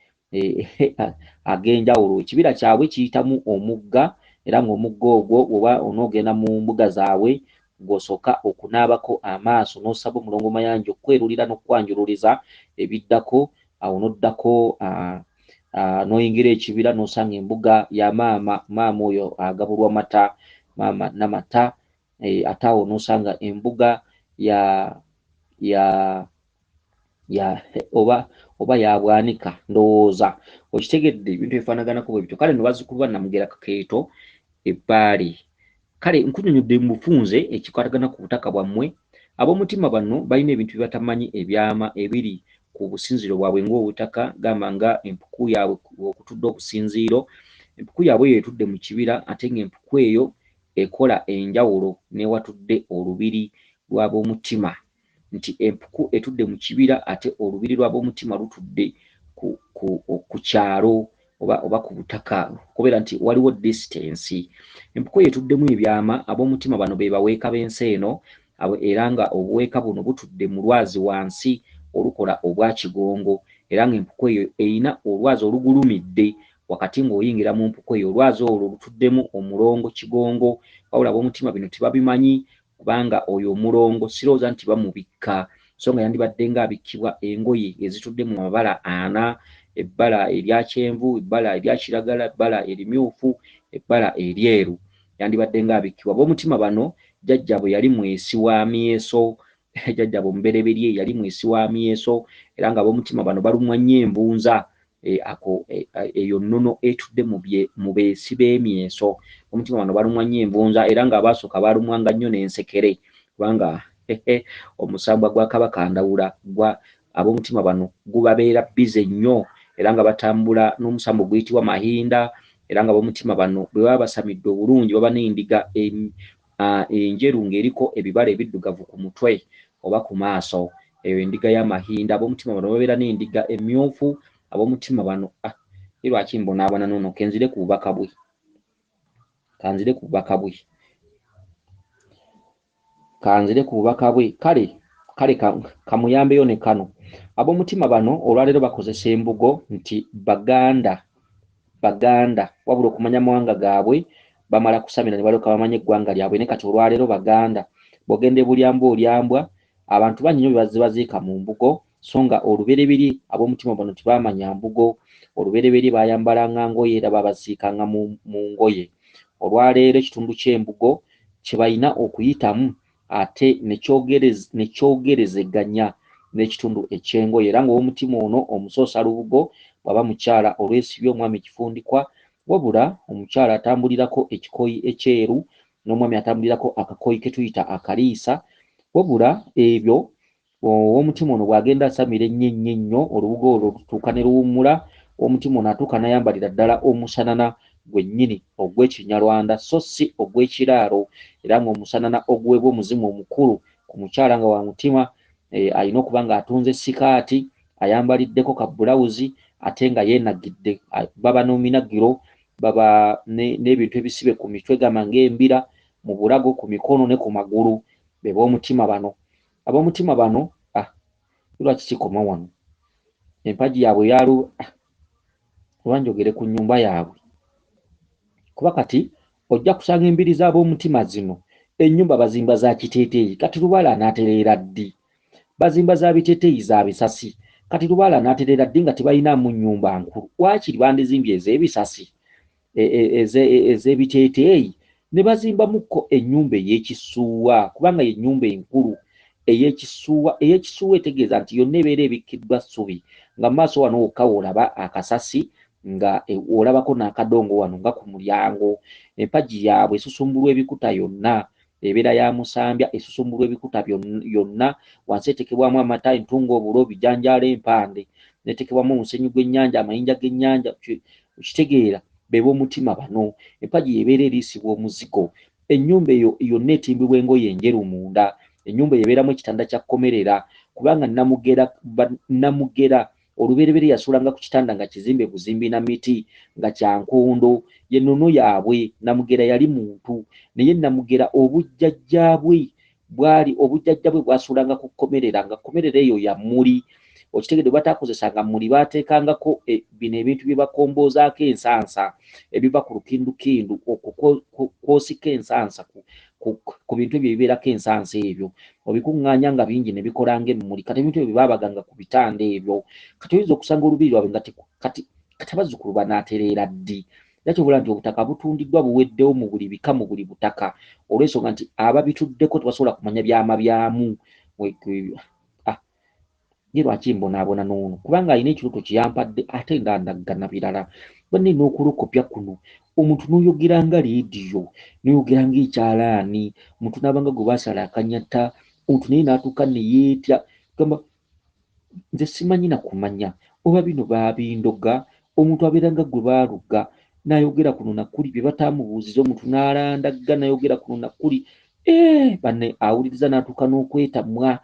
ag'enjawulo. Ekibira kyabwe kiyitamu omugga, era ng'omugga ogwo bw'oba onoogenda mu mbuga zaabwe gw'osooka okunaabako amaaso n'osaba omulongo Mayanja okwerulira n'okwanjululiza ebiddako. Awo n'oddako n'oyingira ekibira n'osanga embuga ya maama, maama oyo agabulwa mata, maama Namata. Ate awo n'osanga embuga ya ya ya oba ya Bwanika, ndowooza okitegedde, ebintu ebifaanaganako bwe bityo. Kale nno bazzukulu ba Namugera Kakeeto Ebbaale. Kale nkunnyonnyodde mu bufunze ekikwatagana ku butaka bwammwe. Ab'omutima bano balina ebintu bye batamanyi, ebyama ebiri ku businziiro bwabwe ng'obutaka, gamba nga empuku yaabwe okutudde obusinziiro. Empuku yaabwe eyo etudde mu kibira, ate ng'empuku eyo ekola enjawulo n'ewatudde olubiri lw'ab'omutima, nti empuku etudde mu kibira ate olubiri lw'ab'omutima lutudde ku kyalo oba ku butaka, kubeera nti waliwo distance. Empuku eyo etuddemu ebyama. Ab'omutima bano be baweeka b'ensi eno, era nga obuweeka buno butudde mu lwazi wansi olukola obwakigongo, era ng'empuku eyo erina olwazi olugulumidde wakati ng'oyingira mu mpuku eyo. Olwazi olwo lutuddemu omulongo Kigongo, wabula ab'omutima bino tebabimanyi, kubanga oyo omulongo sirowooza nti bamubikka. So nga yandibadde ng'abikkibwa engoye ezitudde mu mabala ana: ebbala erya kyenvu, ebbala erya kiragala, ebbala erimyufu, ebbala eryeru. Yandibadde ng'abikkibwa. Ab'omutima bano jjajjaabwe yali mwesi wa myeso, jjajjaabwe omubereberye yali mwesi wa myeso, era nga ab'omutima bano balumwa nnyo envunza. Ako eyo nnono etudde mu beesi b'emyeso. Omutima bano balumwa nnyo envunza, era ng'abaasooka baalumwanga nnyo n'ensekere, kubanga omusambwa gwa Kabaka Ndawula gwa ab'omutima bano gubabeera bbize nnyo, era nga batambula n'omusambo oguyitibwa Mahinda. Era nga ab'omutima bano bwe baba basamidde obulungi baba n'endiga enjeru ng'eriko ebibala ebiddugavu ku mutwe oba ku maaso. Eyo endiga ya Mahinda. Ab'omutima bano babeera n'endiga emmyufu. Ab'omutima bano, lwaki mbonaabona noono? Kenzire ku bubaka bwe, kanzire ku bubaka bwe, kanzire ku bubaka bwe. Kale kale kamuyambeyo ne kano. Ab'omutima bano olwaleero bakozesa embugo nti Baganda, Baganda, wabula okumanya amawanga gaabwe bamala kusamira ne balyoka bamanya eggwanga lyabwe. Ne kati olwaleero Baganda, bw'ogenda ebulyambwa olyambwa, abantu bangi nnyo be bazze baziika mu mbugo. So nga olubereberye ab'omutima bano tebaamanya mbugo, olubereberye baayambalanga ngoye era babaziikanga mu ngoye. Olwaleero ekitundu ky'embugo kye balina okuyitamu ate ne kyogerezeganya n'ekitundu eky'engoye. Era ng'ow'omutima ono omusoosa lubugo bw'aba mukyala olwesibye omwami kifundikwa, wabula omukyala atambulirako ekikoyi ekyeru n'omwami atambulirako akakoyi ke tuyita akaliisa. Wabula ebyo ow'omutima ono bw'agenda asamira ennyo ennyo ennyo, olubugo olwo lutuuka ne luwummula. Ow'omutima ono atuuka n'ayambalira ddala omusanana gwennyini ogw'Ekinyarwanda, so si ogw'ekiraalo. Era ng'omusanana oguweebwa omuzimu omukulu ku mukyala nga wa mutima, alina okuba ng'atunze sikaati, ayambaliddeko ka bulawuzi, ate nga yeenagidde. Baba n'ominagiro, baba n'ebintu ebisibe ku mitwe, gamba ng'embira, mu bulago, ku mikono ne ku magulu. Be b'omutima bano. Ab'omutima bano, lwaki kikoma wano? Empagi yaabwe yalu, oba njogere ku nnyumba yaabwe, kuba kati ojja kusanga embiri z'ab'omutima zino ennyumba bazimba za kiteeteeyi. Kati Lubaale anaatereera ddi? Bazimba za biteeteeyi, za bisasi. Kati Lubaale anaatereera ddi nga tebalinaamu nnyumba nkulu? Waakiri bandizimbye ez'ebisasi, ez'ebiteeteeyi, ne bazimbamukko ennyumba ey'ekisuuwa, kubanga y'ennyumba enkulu ey'ekisuuwa. Ey'ekisuuwa etegeeza nti yonna ebeera ebikkiddwa ssubi, nga mu maaso wano wokka w'olaba akasasi, nga olabako n'akadongo wano nga ku mulyango. Empagi yaabwe esusumbulwa ebikuta yonna, ebeera ya musambya, esusumbulwa ebikuta yonna. Wansi etekebwamu amata, entungo, obulo, bijanjaalo, empande, netekebwamu omusenyu gw'ennyanja, amayinja g'ennyanja. Okitegeera? Be b'omutima bano. Empagi yebeera eriisibwa omuzigo. Ennyumba eyo yonna etimbibwa engoye enjeru munda. Ennyumba eyo ebeeramu ekitanda kya kkomerera, kubanga Namugera olubereberye yasulanga ku kitanda nga kizimbe buzimbi na miti, nga kya nkondo. Ye nnono yaabwe. Namugera yali muntu, naye Namugera obujjajja bwe bwali, obujjajja bwe bwasulanga ku kkomerera, nga kkomerera eyo ya mmuli. Okitegedde? Bataakozesanga mmuli, baateekangako bino ebintu bye bakomboozaako ensansa ebiva ku lukindukindu, okwo kw'osika ensansa ku bintu ebyo ebibeerako ensansa ebyo, obikuŋŋaanya nga bingi ne bikola ng'emmuli. Kati ebintu ebyo baabaganga ku bitanda ebyo. Kati oyinza okusanga olubiri lwabwe nga kati kati abazzukulu banaatereera ddi? Era ky'obola nti obutaka butundiddwa buweddewo mu buli bika, mu buli butaka, olw'ensonga nti ababituddeko tebasobola kumanya byama byamu. Ye lwaki mbonaabona n'ono? Kubanga alina ekirooto kye yampadde, ate nga ndaggana birala. Banne n'okulokopya kuno, omuntu n'oyogera nga leediyo, n'oyogera ng'ekyalaani, omuntu n'aba nga gwe baasala akanyatta, omuntu naye n'atuuka ne yeetya. Gamba nze simanyi na kumanya oba bino baabindoga. Omuntu abeera nga gwe baaluga, n'ayogera kuno na kuli bye bataamubuuziza, omuntu n'alandagga n'ayogera kuno na kuli. Banne awuliriza n'atuuka n'okwetamwa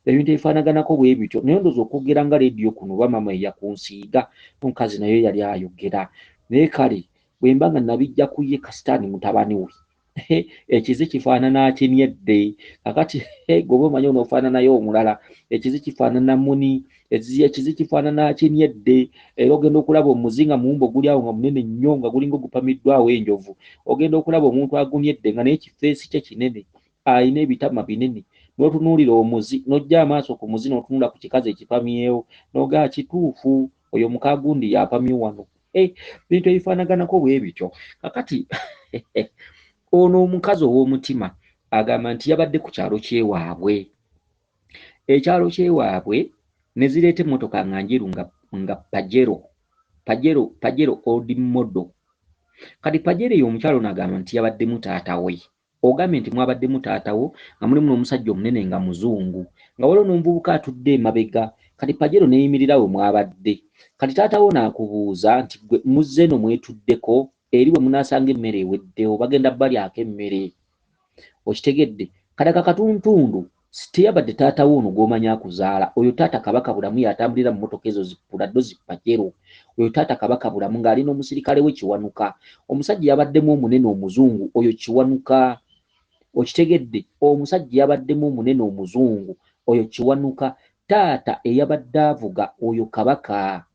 ebintu ebifaanaganako bwe bityo. Naye ndowooza okwogera nga leediyo kuno, oba maama eyakunsiiga, omukazi naye yali ayogera. Naye kale bwe mba nga nabijja ku ye, kasitaani mutabani we, ekizi kifaanana akinywedde. Kakati gwe oba omanyi onoofaananayo omulala, ekizi kifaanana muni, ekizi kifaanana akinywedde. Era ogenda okulaba omuzinga muwumbo guli awo nga munene nnyo, nga gulinga ogupamiddwawo enjovu. Ogenda okulaba omuntu agunyedde nga naye ekifeesi kye kinene, alina ebitama binene. N'otunuulira omuzi, n'ojja amaaso ku muzi, n'otunula ku kikazi ekipamyewo, n'ogaa kituufu, oyo mukagundi yapamye wano. Bintu ebifaanaganako bwe bityo. Kakati ono omukazi ow'omutima agamba nti yabadde ku kyalo kyewaabwe. Ekyalo kyewaabwe ne zireeta emmotoka nga njeru nga Pajero. Pajero, Pajero old model. Kati Pajero eyo omukyalo ono agamba nti yabaddemu taata we. Ogambye nti mwabaddemu taata wo nga mulimu n'omusajja omunene nga muzungu, nga waliwo n'omuvubuka atudde emabega. Kati Pajero n'eyimirira we mwabadde. Kati taata wo n'akubuuza nti ggwe muzze eno mwetuddeko, eri bwe munaasanga emmere eweddewo bagenda balyako emmere. Okitegedde? Kati ako akatuntundu teyabadde taata wo ono gw'omanyi akuzaala. Oyo taata Kabaka Bulamu y'atambulira mu mmotoka ezo zi Prado zi Pajero. Oyo taata Kabaka Bulamu ng'ali n'omusirikale we Kiwanuka. Omusajja yabaddemu omunene omuzungu oyo Kiwanuka. Okitegedde? Omusajja yabaddemu omunene omuzungu oyo Kiwanuka. Taata eyabadde avuga oyo Kabaka.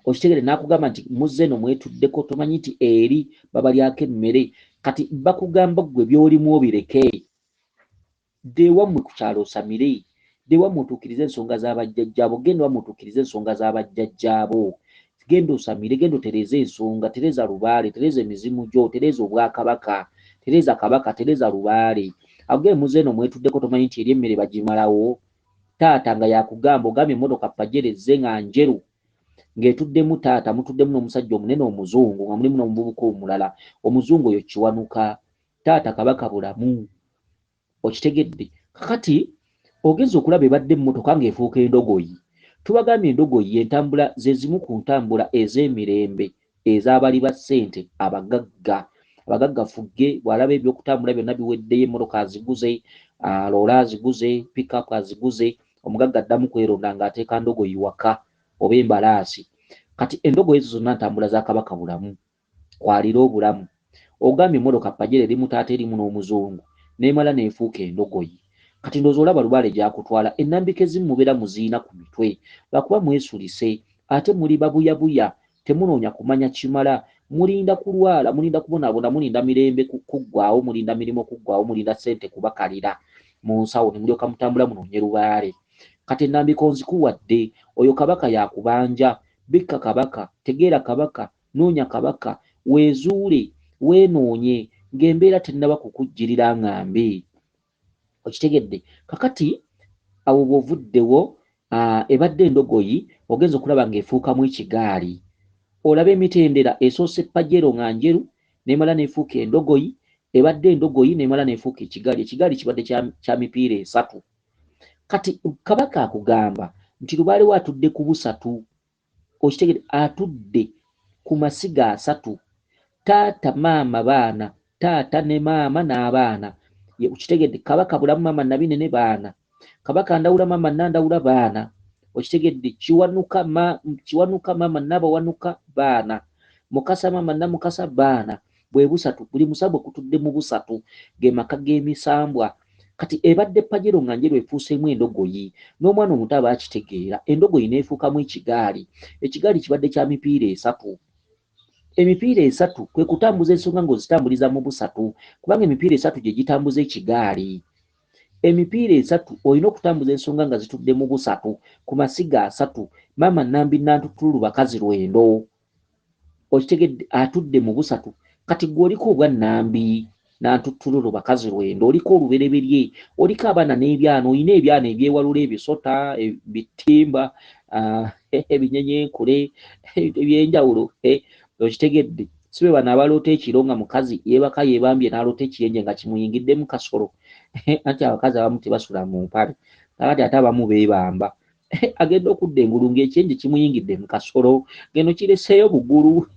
Okitegedde? N'akugamba nti muzze eno mwetuddeko, tomanyi nti eri babalyako emmere. Kati bakugamba ggwe by'olimu obireke. Dda ewammwe ku kyalo osamire. Dda ewammwe otuukirize ensonga za bajjajjaabo. Genda ewammwe otuukirize ensonga za bajjajjaabo. Genda osamire, genda otereeze ensonga, tereeza lubaale, tereeza emizimu gyo, tereeza obwakabaka, tereeza kabaka, tereeza lubaale. Agambye muzze eno mwetuddeko, tomanyi nti eri emmere bagimalawo. Taata nga yakugamba, ogambye emmotoka Pajero ezze nga njeru ng'etuddemu taata, mutuddemu n'omusajja omunene omuzungu nga mulimu n'omuvubuka omulala. Omuzungu oyo Kiwanuka, taata Kabaka Bulamu. Okitegedde? Kakati ogenze okulaba ebadde emmotoka ng'efuuka endogoyi. Tubagambye endogoyi y'entambula ze zimu ku ntambula ez'emirembe ez'abali ba ssente abagagga. Abagagga fugge bw'alaba eby'okutambula byonna biweddeyo, emmotoka aziguze, loole aziguze, pickup aziguze, omugagga addamu kweronda ng'ateeka ndogoyi waka oba embalaasi. Kati endogoyi ezo zonna ntambula za Kabaka Bulamu. Kwalira obulamu. Ogambye emmotoka Pajero erimu taata erimu n'omuzungu n'emala n'efuuka endogoyi. Kati ndowooza olaba lubaale gy'akutwala. Ennambika ezimu mubeera muziina ku mitwe lwakuba mwesulise ate muli babuyabuya, temunoonya kumanya kimala, mulinda kulwala, mulinda kubonaabona, mulinda mirembe kuggwaawo, mulinda mirimu kuggwaawo, mulinda ssente kubakalira mu nsawo ne mulyoka mutambula munoonye lubaale. Kati ennambiko nzikuwadde, oyo Kabaka y'akubanja. Bikka Kabaka, tegeera Kabaka, noonya Kabaka, weezuule, weenoonye ng'embeera tennaba kukujjirira nga mbi. Okitegedde? Kakati awo bw'ovuddewo, ebadde endogoyi ogenze okulaba ng'efuukamu ekigaali. Olaba emitendera esoose Pajero nga njeru n'emala n'efuuka endogoyi, ebadde endogoyi n'emala n'efuuka ekigaali. Ekigaali kibadde kya mipiira esatu. Kati Kabaka akugamba nti lubaale we atudde ku busatu. Okitegedde? Atudde ku masiga asatu. Taata, maama, baana. Taata ne maama n'abaana. Okitegedde? Kabaka Bulamu, maama Nabinene, baana. Kabaka Ndawula, maama Nandawula, baana. Okitegedde? Kiwanuka, Kiwanuka, maama Nabawanuka, baana. Mukasa, maama Namukasa, baana. Bwe busatu, buli musambwa gutudde mu busatu, ge maka g'emisambwa. Kati ebadde Pajero nga njeru efuuseemu endogoyi, n'omwana omuto aba akitegeera. Endogoyi n'efuukamu ekigaali. Ekigaali kibadde kya mipiira esatu. Emipiira esatu kwe kutambuza ensonga ng'ozitambuliza mu busatu, kubanga emipiira esatu gye gitambuza ekigaali. Emipiira esatu olina okutambuza ensonga nga zitudde mu busatu ku masiga asatu. Maama Nambi Nantutululu bakazi lwendo. Okitegedde? Atudde mu busatu. Kati ggwe oliko obwa Nambi Nantutululu bakazi lwendo, oliko olubereberye, oliko abaana n'ebyana, olina ebyana ebyewalula ebisota, ebitimba, ebinyenyenkule ebyenjawulo. Okitegedde? Si be bano abaloota ekiro nga mukazi yeebaka yeebambye n'aloota ekiyenje nga kimuyingiddemu kasolo. Anti abakazi abamu tebasula mu mpale, kakati ate abamu beebamba. Agenda okudda engulu ng'ekyenje kimuyingidde mu kasolo, ng'eno kireseeyo bugulu.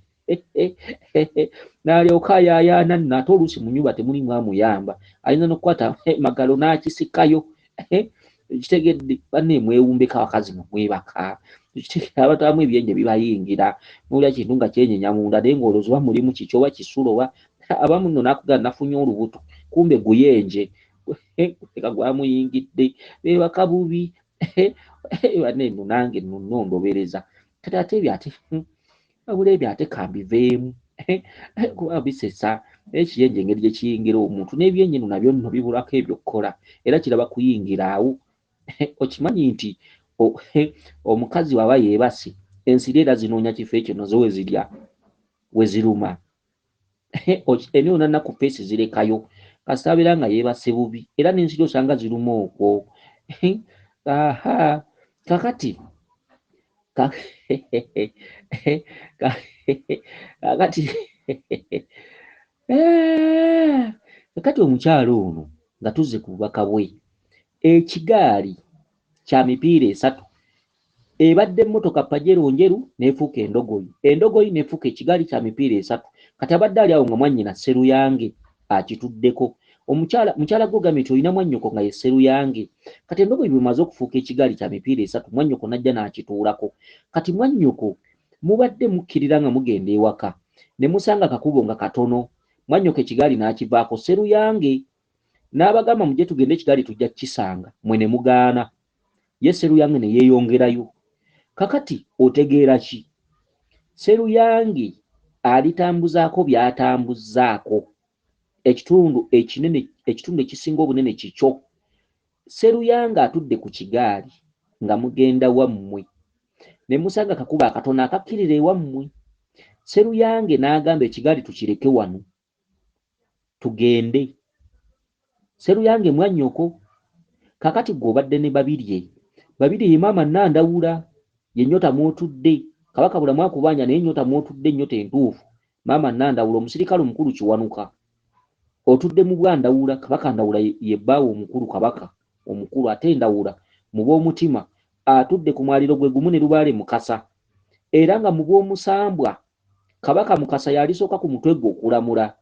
N'alyoka ayaayaana nno, ate oluusi mu nnyumba temulimu amuyamba, ayinza n'okukwata magalo n'akisikayo. Kitegedde? Banne mwewumbeko abakazi mwe mwebaka. Kitegedde? Abantu abamu ebyenje bibayingira, n'olya kintu nga kyenyenya munda, naye ng'olowooza oba mulimu kiki oba kisulo oba abamu nno n'akugamba nafunye olubuto, kumbe guyenje eka gwamuyingidde. Beebaka bubi. Banne nno nange nno nnondobereza. Kati ate ebyo ate wabula ebyo ate kambiveemu. Kuba bisesa ekiyenje engeri gye kiyingira omuntu, n'ebyenje nno nabyo nno bibulako eby'okukola, era kiraba kuyingira awo. Okimanyi nti omukazi bw'aba yeebase, ensiri era zinoonya kifo ekyo nazo we zirya, we ziruma. Eno yonna nnaku feesi zirekayo kasita abeera nga yeebase bubi, era n'ensiri osanga ziruma okwo. Aha, kakati kakati kakati omukyalo ono nga tuzze ku bubaka bwe, ekigaali kya mipiira esatu, ebadde emmotoka Pajero njeru n'efuuka endogoyi, endogoyi n'efuuka ekigaali kya mipiira esatu. Kati abadde ali awo nga mwannyina Sseruyange akituddeko. Omukyala, mukyala gwe ogambye nti olina mwannyoko nga ye Sseruyange. Kati endogoyi bw'emaze okufuuka ekigaali kya mipiira esatu, mwannyoko n'ajja n'akituulako. Kati mwannyoko mubadde mukkirira nga mugenda ewaka, ne musanga akakubo nga katono, mwannyoko ekigaali n'akivaako, Sseruyange n'abagamba mujje tugende ekigaali tujja kukisanga, mmwe ne mugaana. Ye Sseruyange ne yeeyongerayo. Kakati otegeera ki? Sseruyange alitambuzaako by'atambuzzaako. Ekitundu ekinene, ekitundu ekisinga obunene kikyo. Sseruyange atudde ku kigaali nga mugenda wammwe. Ne musanga akakubo akatono akakkirira ewammwe. Sseruyange n'agamba ekigaali tukireke wano tugende. Sseruyange mwannyoko. Kaakati ggwe obadde ne Babirye. Babirye ye maama Nandawula, ye nnyota mw'otudde. Kabaka Bulamu akubanja naye ennyota mw'otudde nnyota entuufu. Maama Nandawula, omusirikale omukulu Kiwanuka. Otudde mu bwa Ndawula, Kabaka Ndawula ye bbaawe omukulu Kabaka omukulu ate Ndawula mu b'omutima atudde ku mwaliiro gwe gumu ne Lubaale Mukasa. Era nga mu b'omusambwa Kabaka Mukasa y'alisooka ku mutwe gwe okulamula.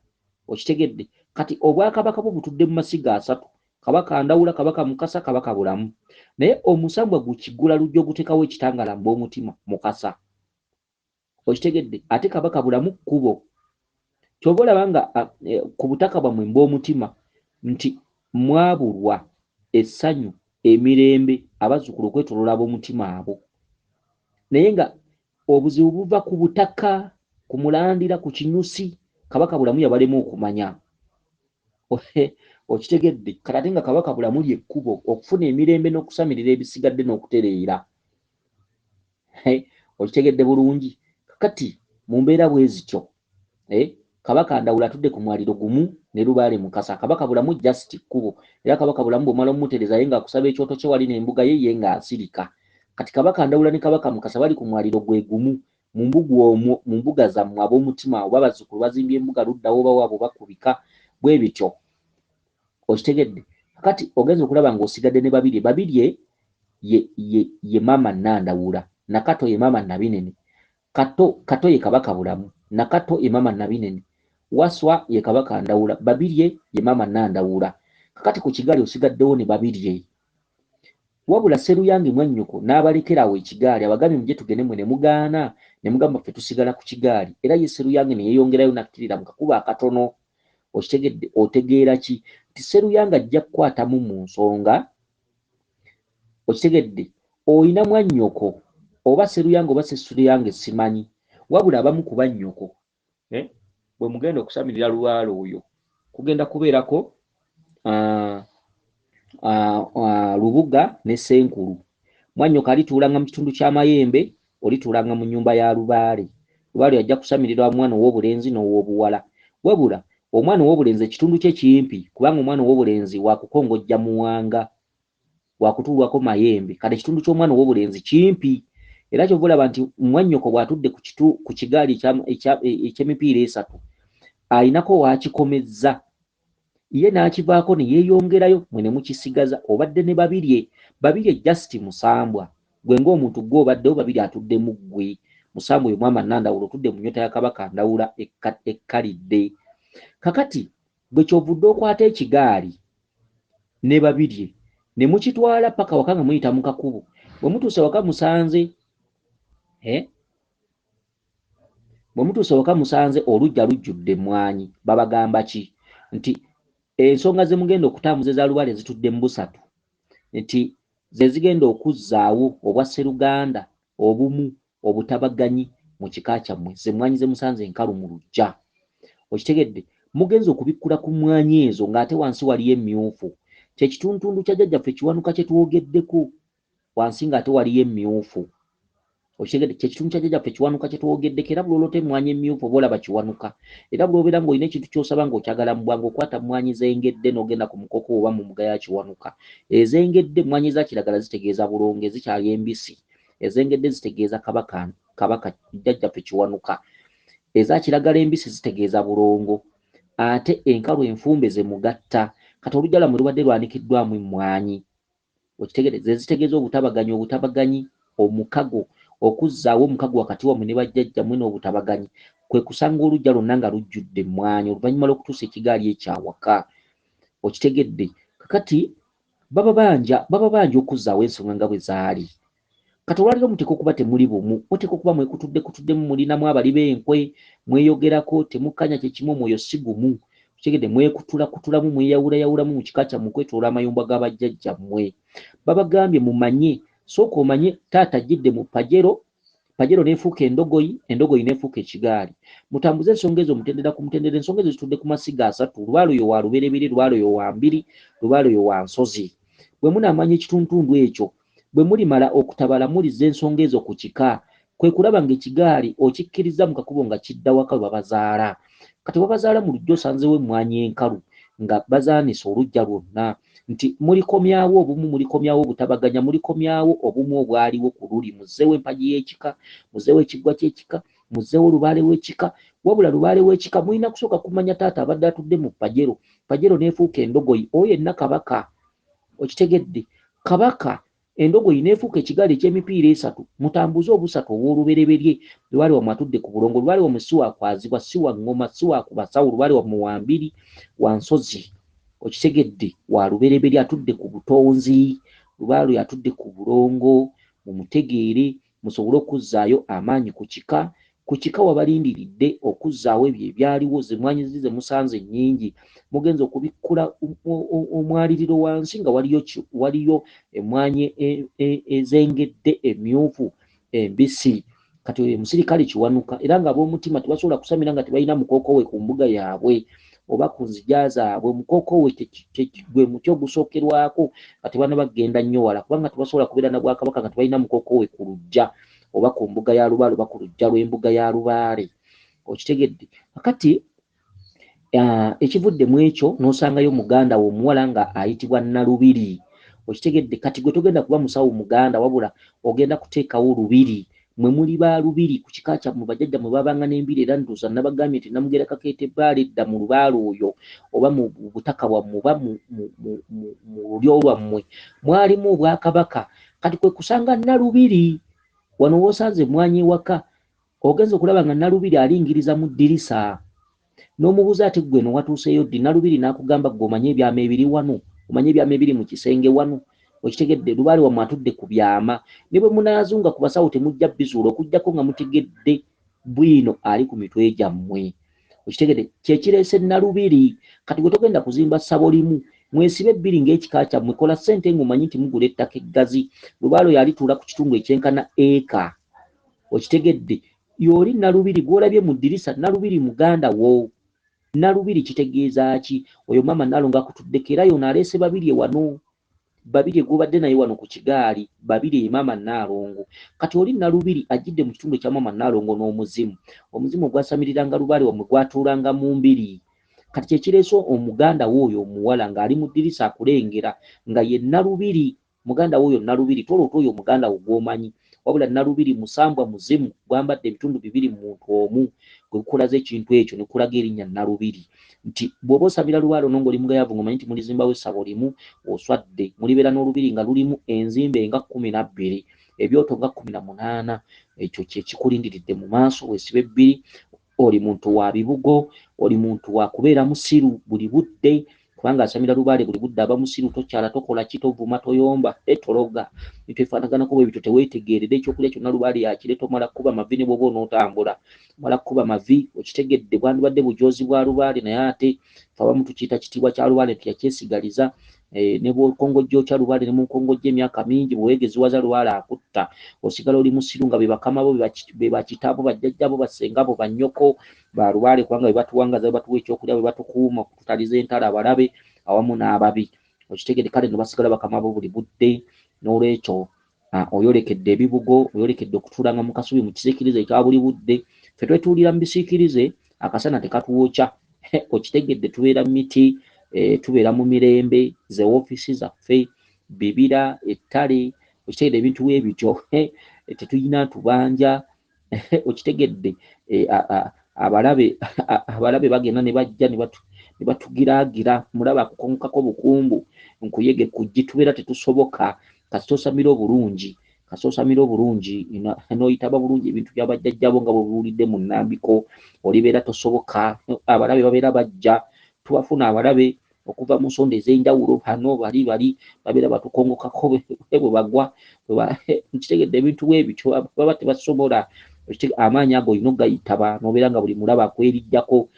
Okitegedde? Kati obwakabaka bwo butudde mu masiga asatu, Kabaka Ndawula, Kabaka Mukasa, Kabaka Bulamu. Naye omusambwa gukiggula luggi oguteekawo ekitangaala mu b'omutima, Mukasa. Okitegedde? Ate Kabaka Bulamu kkubo. Ky'ova olaba nga ku butaka bwammwe mu b'omutima nti mwabulwa essanyu, emirembe, abazzukulu okwetooloola ab'omutima abo. Naye nga obuzibu buva ku butaka, ku mulandira, ku kinyusi Kabaka Bulamu yabalema okumanya. Okitegedde? Kati ate nga Kabaka Bulamu lye kkubo okufuna emirembe n'okusamirira ebisigadde n'okutereera. Okitegedde bulungi? Kakati mu mbeera bwe zityo, Kabaka Ndawula atudde ku mwaliro gumu ne Lubaale Mukasa. Kabaka Bulamu just kkubo. Era Kabaka Bulamu bw'omala omumutereeza ye ng'akusaba ekyoto kye wali n'embuga ye, ye ng'asirika. Kati Kabaka Ndawula ne Kabaka Mukasa bali ku mwaliro gwe gumu mu mbuga omwo, mu mbuga zammwe ab'omutima, oba abazzukulu bazimbye embuga ludda wa oba waabwe oba ku bika bwe bityo. Okitegedde? Kakati ogenze okulaba ng'osigadde ne Babirye. Babirye ye, ye, ye maama Nandawula. Nakato ye maama Nabinene. Kato, Kato ye Kabaka Bulamu. Nakato ye maama Nabinene. Waswa ye Kabaka Ndawula. Babirye ye maama Nandawula. Kakati ku kigaali osigaddewo ne Babirye. Wabula Sseruyange mwannyoko n'abalekera awo ekigaali, abagambye mujje tugende mmwe ne mugaana, ne mugamba ffe tusigala ku kigaali. Era ye Sseruyange ne yeeyongerayo n'akkirira mu kakubo akatono. Okitegedde? Otegeera ki? Nti Sseruyange ajja kukwatamu mu nsonga. Okitegedde? Olina mwannyoko, oba Sseruyange oba Sseruyange simanyi, wabula abamu ku bannyoko. Bwe mugenda okusamirira lubaale oyo, kugenda kubeerako Lubuga ne Ssenkulu. Mwannyoko alituulanga mu kitundu kya Mayembe, olituulanga mu nnyumba ya Lubaale. Lubaale ajja kusamirira omwana ow'obulenzi n'ow'obuwala. Wabula omwana ow'obulenzi ekitundu kye kimpi, kubanga omwana ow'obulenzi wa kukongojja Muwanga. Wakutuulwako mayembe. Kati ekitundu ky'omwana ow'obulenzi kimpi, era kyova olaba nti mwannyoko bw'atudde ku kitu ku kigaali eky'emipiira esatu alinako w'akikomezza, ye n'akivaako ne yeeyongerayo, mwe ne mukisigaza. Obadde ne Babirye. Babirye just musambwa. Gwe ng'omuntu gwe obaddewo, Babirye atudde mu ggwe. Musambwa oyo Mwama Nandawula otudde mu nnyota ya Kabaka Ndawula ekkalidde. Kakati gwe ky'ovudde okwata ekigaali ne Babirye ne mukitwala paka waka nga muyita mu kakubo. Bwe mutuuse waka musanze, Bwe mutuuse waka musanze oluggya lujjudde emmwanyi. Babagamba ki? Nti ensonga ze mugenda okutambuza eza Lubaale zitudde mu busatu, nti ze zigenda okuzzaawo obwa Sseruganda, obumu, obutabaganyi mu kika kyammwe, ze mmwanyi ze musanze enkalu mu luggya. Okitegedde? Mugenze okubikkula ku mmwanyi ezo ng'ate wansi waliyo emmyufu. Kye kituntundu kya jjajjaffe Kiwanuka kye twogeddeko, wansi ng'ate waliyo emmyufu. Okitegedde? Kye kitundu kya jjajjaffe Kiwanuka kye twogeddeko, era buli oloota emmwanyi emmyufu oba olaba Kiwanuka. Era buli obeera ng'olina ekintu ky'osaba ng'okyagala mu bwangu, okwata mmwanyi z'engedde n'ogenda ku mukoko oba mu mbuga ya Kiwanuka. Ez'engedde, emmwanyi eza kiragala zitegeeza bulongo, ezikyali embisi. Ez'engedde zitegeeza Kabaka, Kabaka jjajjaffe Kiwanuka. Eza kiragala embisi zitegeeza bulongo. Ate enkalu enfumbe ze mugatta. Kati oluggya lwammwe lubadde lwanikiddwamu emmwanyi. Okitegedde? Ze zitegeeza obutabaganyi, obutabaganyi, omukago, okuzzaawo omukago wakati wammwe ne bajjajjammwe n'obutabaganyi. Kwe kusanga oluggya lwonna nga lujjudde emmwanyi oluvannyuma lw'okutuusa ekigaali ekyo awaka. Okitegedde? Kakati baba banja, baba banja okuzzaawo ensonga nga bwe zaali. Kati olwaleero muteekwa okuba temuli bumu, muteekwa okuba mwekutudde kutuddemu, mulinamu abali b'enkwe, mweyogerako, temukkanya kye kimu, omwoyo si gumu. Okitegedde? Mwekutulakutulamu, mweyawulayawulamu mu kika kyammwe okwetoloola amayumbwa ga bajjajjammwe. Babagambye mumanye, sooka omanye taata ajjidde mu pajero, pajero n'efuuka endogoyi, endogoyi n'efuuka ekigaali. Mutambuze ensonga ezo mutendera ku mutendera, ensonga ezo zitudde ku masiga asatu, lubaale oyo wa lubereberye, lubaale oyo wa mbiri, lubaale oyo wa nsozi. Bwe munaamanya ekituntundu ekyo, bwe mulimala okutabala mulizza ensonga ezo ku kika, kwe kulaba ng'ekigaali okikkirizza mu kakubo nga kidda waka we babazaala. Kati wabazaala mu luggya osanzeewo emmwanyi enkalu nga bazaanise oluggya lwonna nti mulikomyawo obumu, mulikomyawo obutabaganya, mulikomyawo obumu obwaliwo ku luli, muzzeewo empagi y'ekika, muzzeewo ekiggwa ky'ekika, muzzeewo lubaale w'ekika. Wabula lubaale w'ekika mulina kusooka kumanya taata abadde atudde mu pajero, pajero n'efuuka endogoyi, oyo yenna kabaka. Okitegedde? Kabaka endogoyi n'efuuka ekigaali eky'emipiira esatu. Mutambuze obusatu obw'olubereberye. Lubaale wammwe atudde ku bulongo. Lubaale wammwe si wa kwazibwa, si wa ŋŋoma, si wa ku basawo. Lubaale wammwe wa mbiri, wa nsozi. Okitegedde? Wa lubereberye atudde ku butonzi. Lubaale oyo atudde ku bulongo. Mumutegeere musobole okuzzaayo amaanyi ku kika. Ku kika wabalindiridde okuzzaawo ebyo ebyaliwo, ze mmwanyi ziri ze musanze ennyingi. Mugenze okubikkula omwaliriro wansi nga waliyo waliyo emmwanyi ezengedde emmyufu embisi. Kati oyo musirikale Kiwanuka, era nga ab'omutima tebasobola kusamira nga tebalina mukooko we ku mbuga yaabwe oba ku nzija zaabwe. Omukooko we gwe muti ogusookerwako nga tebannaba kugenda nnyo wala, kubanga tebasobola kubeera na bwakabaka nga tebalina mukooko we ku luggya oba ku mbuga ya Lubaale oba ku luggya lw'embuga ya Lubaale. Okitegedde? Kakati ekivudde mu ekyo n'osangayo muganda wo omuwala nga ayitibwa Nalubiri. Okitegedde? Kati gwe togenda kuba musawo muganda, wabula ogenda kuteekawo lubiri. Mwe muli ba lubiri ku kika kyammwe, bajjajjammwe baabanga n'embiri, era ndowooza nabagambye nti Namugera Kakeete Bbaale edda mu lubaale oyo oba mu butaka bwammwe oba mu lulyo lwammwe mwalimu obwakabaka. Kati kwe kusanga Nalubiri wano w'osanze emmwanyi ewaka, ogenze okulaba nga Nalubiri alingiriza mu ddirisa. N'omubuuza ate ggwe eno watuuseeyo ddi? Nalubiri n'akugamba ggwe omanyi ebyama ebiri wano, omanyi ebyama ebiri mu kisenge wano. Okitegedde? Lubaale wammwe atudde ku byama. Ne bwe munaazunga ku basawo temujja bizuula okuggyako nga mutegedde bwino ali ku mitwe gyammwe. Okitegedde? Kye kireese Nalubiri. Kati gwe togenda kuzimba ssabo limu, mwesibe bbiri ng'ekika kyammwe, kola ssente ng'omanyi nti mugula ettaka eggazi. Lubaale oyo alituula ku kitundu ekyenkana eka. Okitegedde? Y'oli Nalubiri gw'olabye mu ddirisa, Nalubiri muganda wo. Nalubiri kitegeeza ki? Oyo maama Nalongo akutuddeko era y'ono aleese Babirye wano. Babirye gw'obadde naye wano ku kigaali, Babirye ye maama Nnaalongo. Kati oli Nalubiri ajjidde mu kitundu ekya maama Nnaalongo n'omuzimu. Omuzimu ogwasamiriranga lubaale wammwe gwatuulanga mu mbiri. Kati kye kireese omuganda wo oyo omuwala ng'ali mu ddirisa akulengera nga ye Nalubiri. Muganda wo oyo Nalubiri, toloota oyo muganda wo gw'omanyi, wabula Nalubiri musambwa muzimu gwambadde ebitundu bibiri mu muntu omu, gwe gukulaze ekintu ekyo ne gukulaga erinnya Nalubiri. Nti bw'oba osabira lubaale ono ng'oli mugayaavu ng'omanyi nti mulizimbawo essabo limu, oswadde. Mulibeera n'olubiri nga lulimu enzimbe nga 12, ebyoto nga 18. Ekyo kye kikulindiridde mu maaso, weesibe bbiri. Oli muntu wa bibugo, oli muntu wa kubeera musiru buli budde, kubanga asamira lubaale buli budde aba musiru, tokyala, tokola ki, tovuma, toyomba, tologa, bintu ebifaanaganako bwe bityo, teweetegeerera ekyokulya kyonna lubaale yakireeta, omala kukuba mavi ne bw'oba onootambula, omala kukuba mavi, okitegedde, bwandibadde bujoozi bwa lubaale, naye ate ffe abamu tukiyita kitiibwa kya lubaale nti yakyesigaliza, Ne bw'okongojja otya lubaale, ne mukongojja emyaka mingi, bweweegeziwaza lubaale akutta, osigala oli musiru nga be bakama bo, be bakitaabo, bajjajjabo, bassengabo, bannyoko ba lubaale, kubanga be batuwangaza, be batuwa ekyokulya, be batukuuma okututaliza entalo abalabe awamu n'ababi. Okitegedde? Kale no basigala bakama bo buli budde. N'olwekyo oyolekedde ebibugo, oyolekedde okutuulanga mu kasubi mu kisiikirize ekya buli budde. Ffe twetuulira mu bisiikirize, akasana tekatuwokya. Okitegedde? Tubeera mu miti, tubeera mu mirembe, ze woofiisi zaffe, bibira, ettale. Okitegedde? Ebintu bwe bityo. Tetulina tubanja. Okitegedde? Abalabe bagenda ne bajja ne batugiraagira, mulaba akukonkako bukumbu nkuyege kujji, tubeera tetusoboka. Kasita osamira obulungi, kasita osamira obulungi n'oyitaba bulungi ebintu bya bajjajjabo nga bwe biwulidde mu nnambiko, olibeera tosoboka. Abalabe babeera bajja, tubafuna abalabe okuva mu nsonda ez'enjawulo, bano bali bali babeera batukongokako bwe bagwa. Nkitegedde? Ebintu bwe bityo baba tebasobola. Amaanyi ago olina okugayitaba n'obeera nga buli mulaba akwerijjako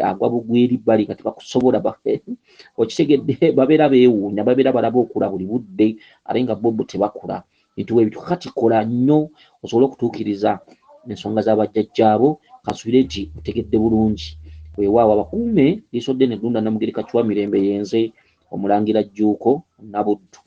agwa bugweri bbali nga tebakusobola. Okitegedde? Babeera beewuunya, babeera balaba okula buli budde ate nga bo tebakula. Bintu bwe bityo. Kakati kola nnyo osobole okutuukiriza ensonga z'abajjajjaabo. Kansubire nti otegedde bulungi. Weewaawo, abakuume liiso ddene Ddunda Namugereka Kiwa Mirembe, yenze Omulangira Jjuuko Nabuddu.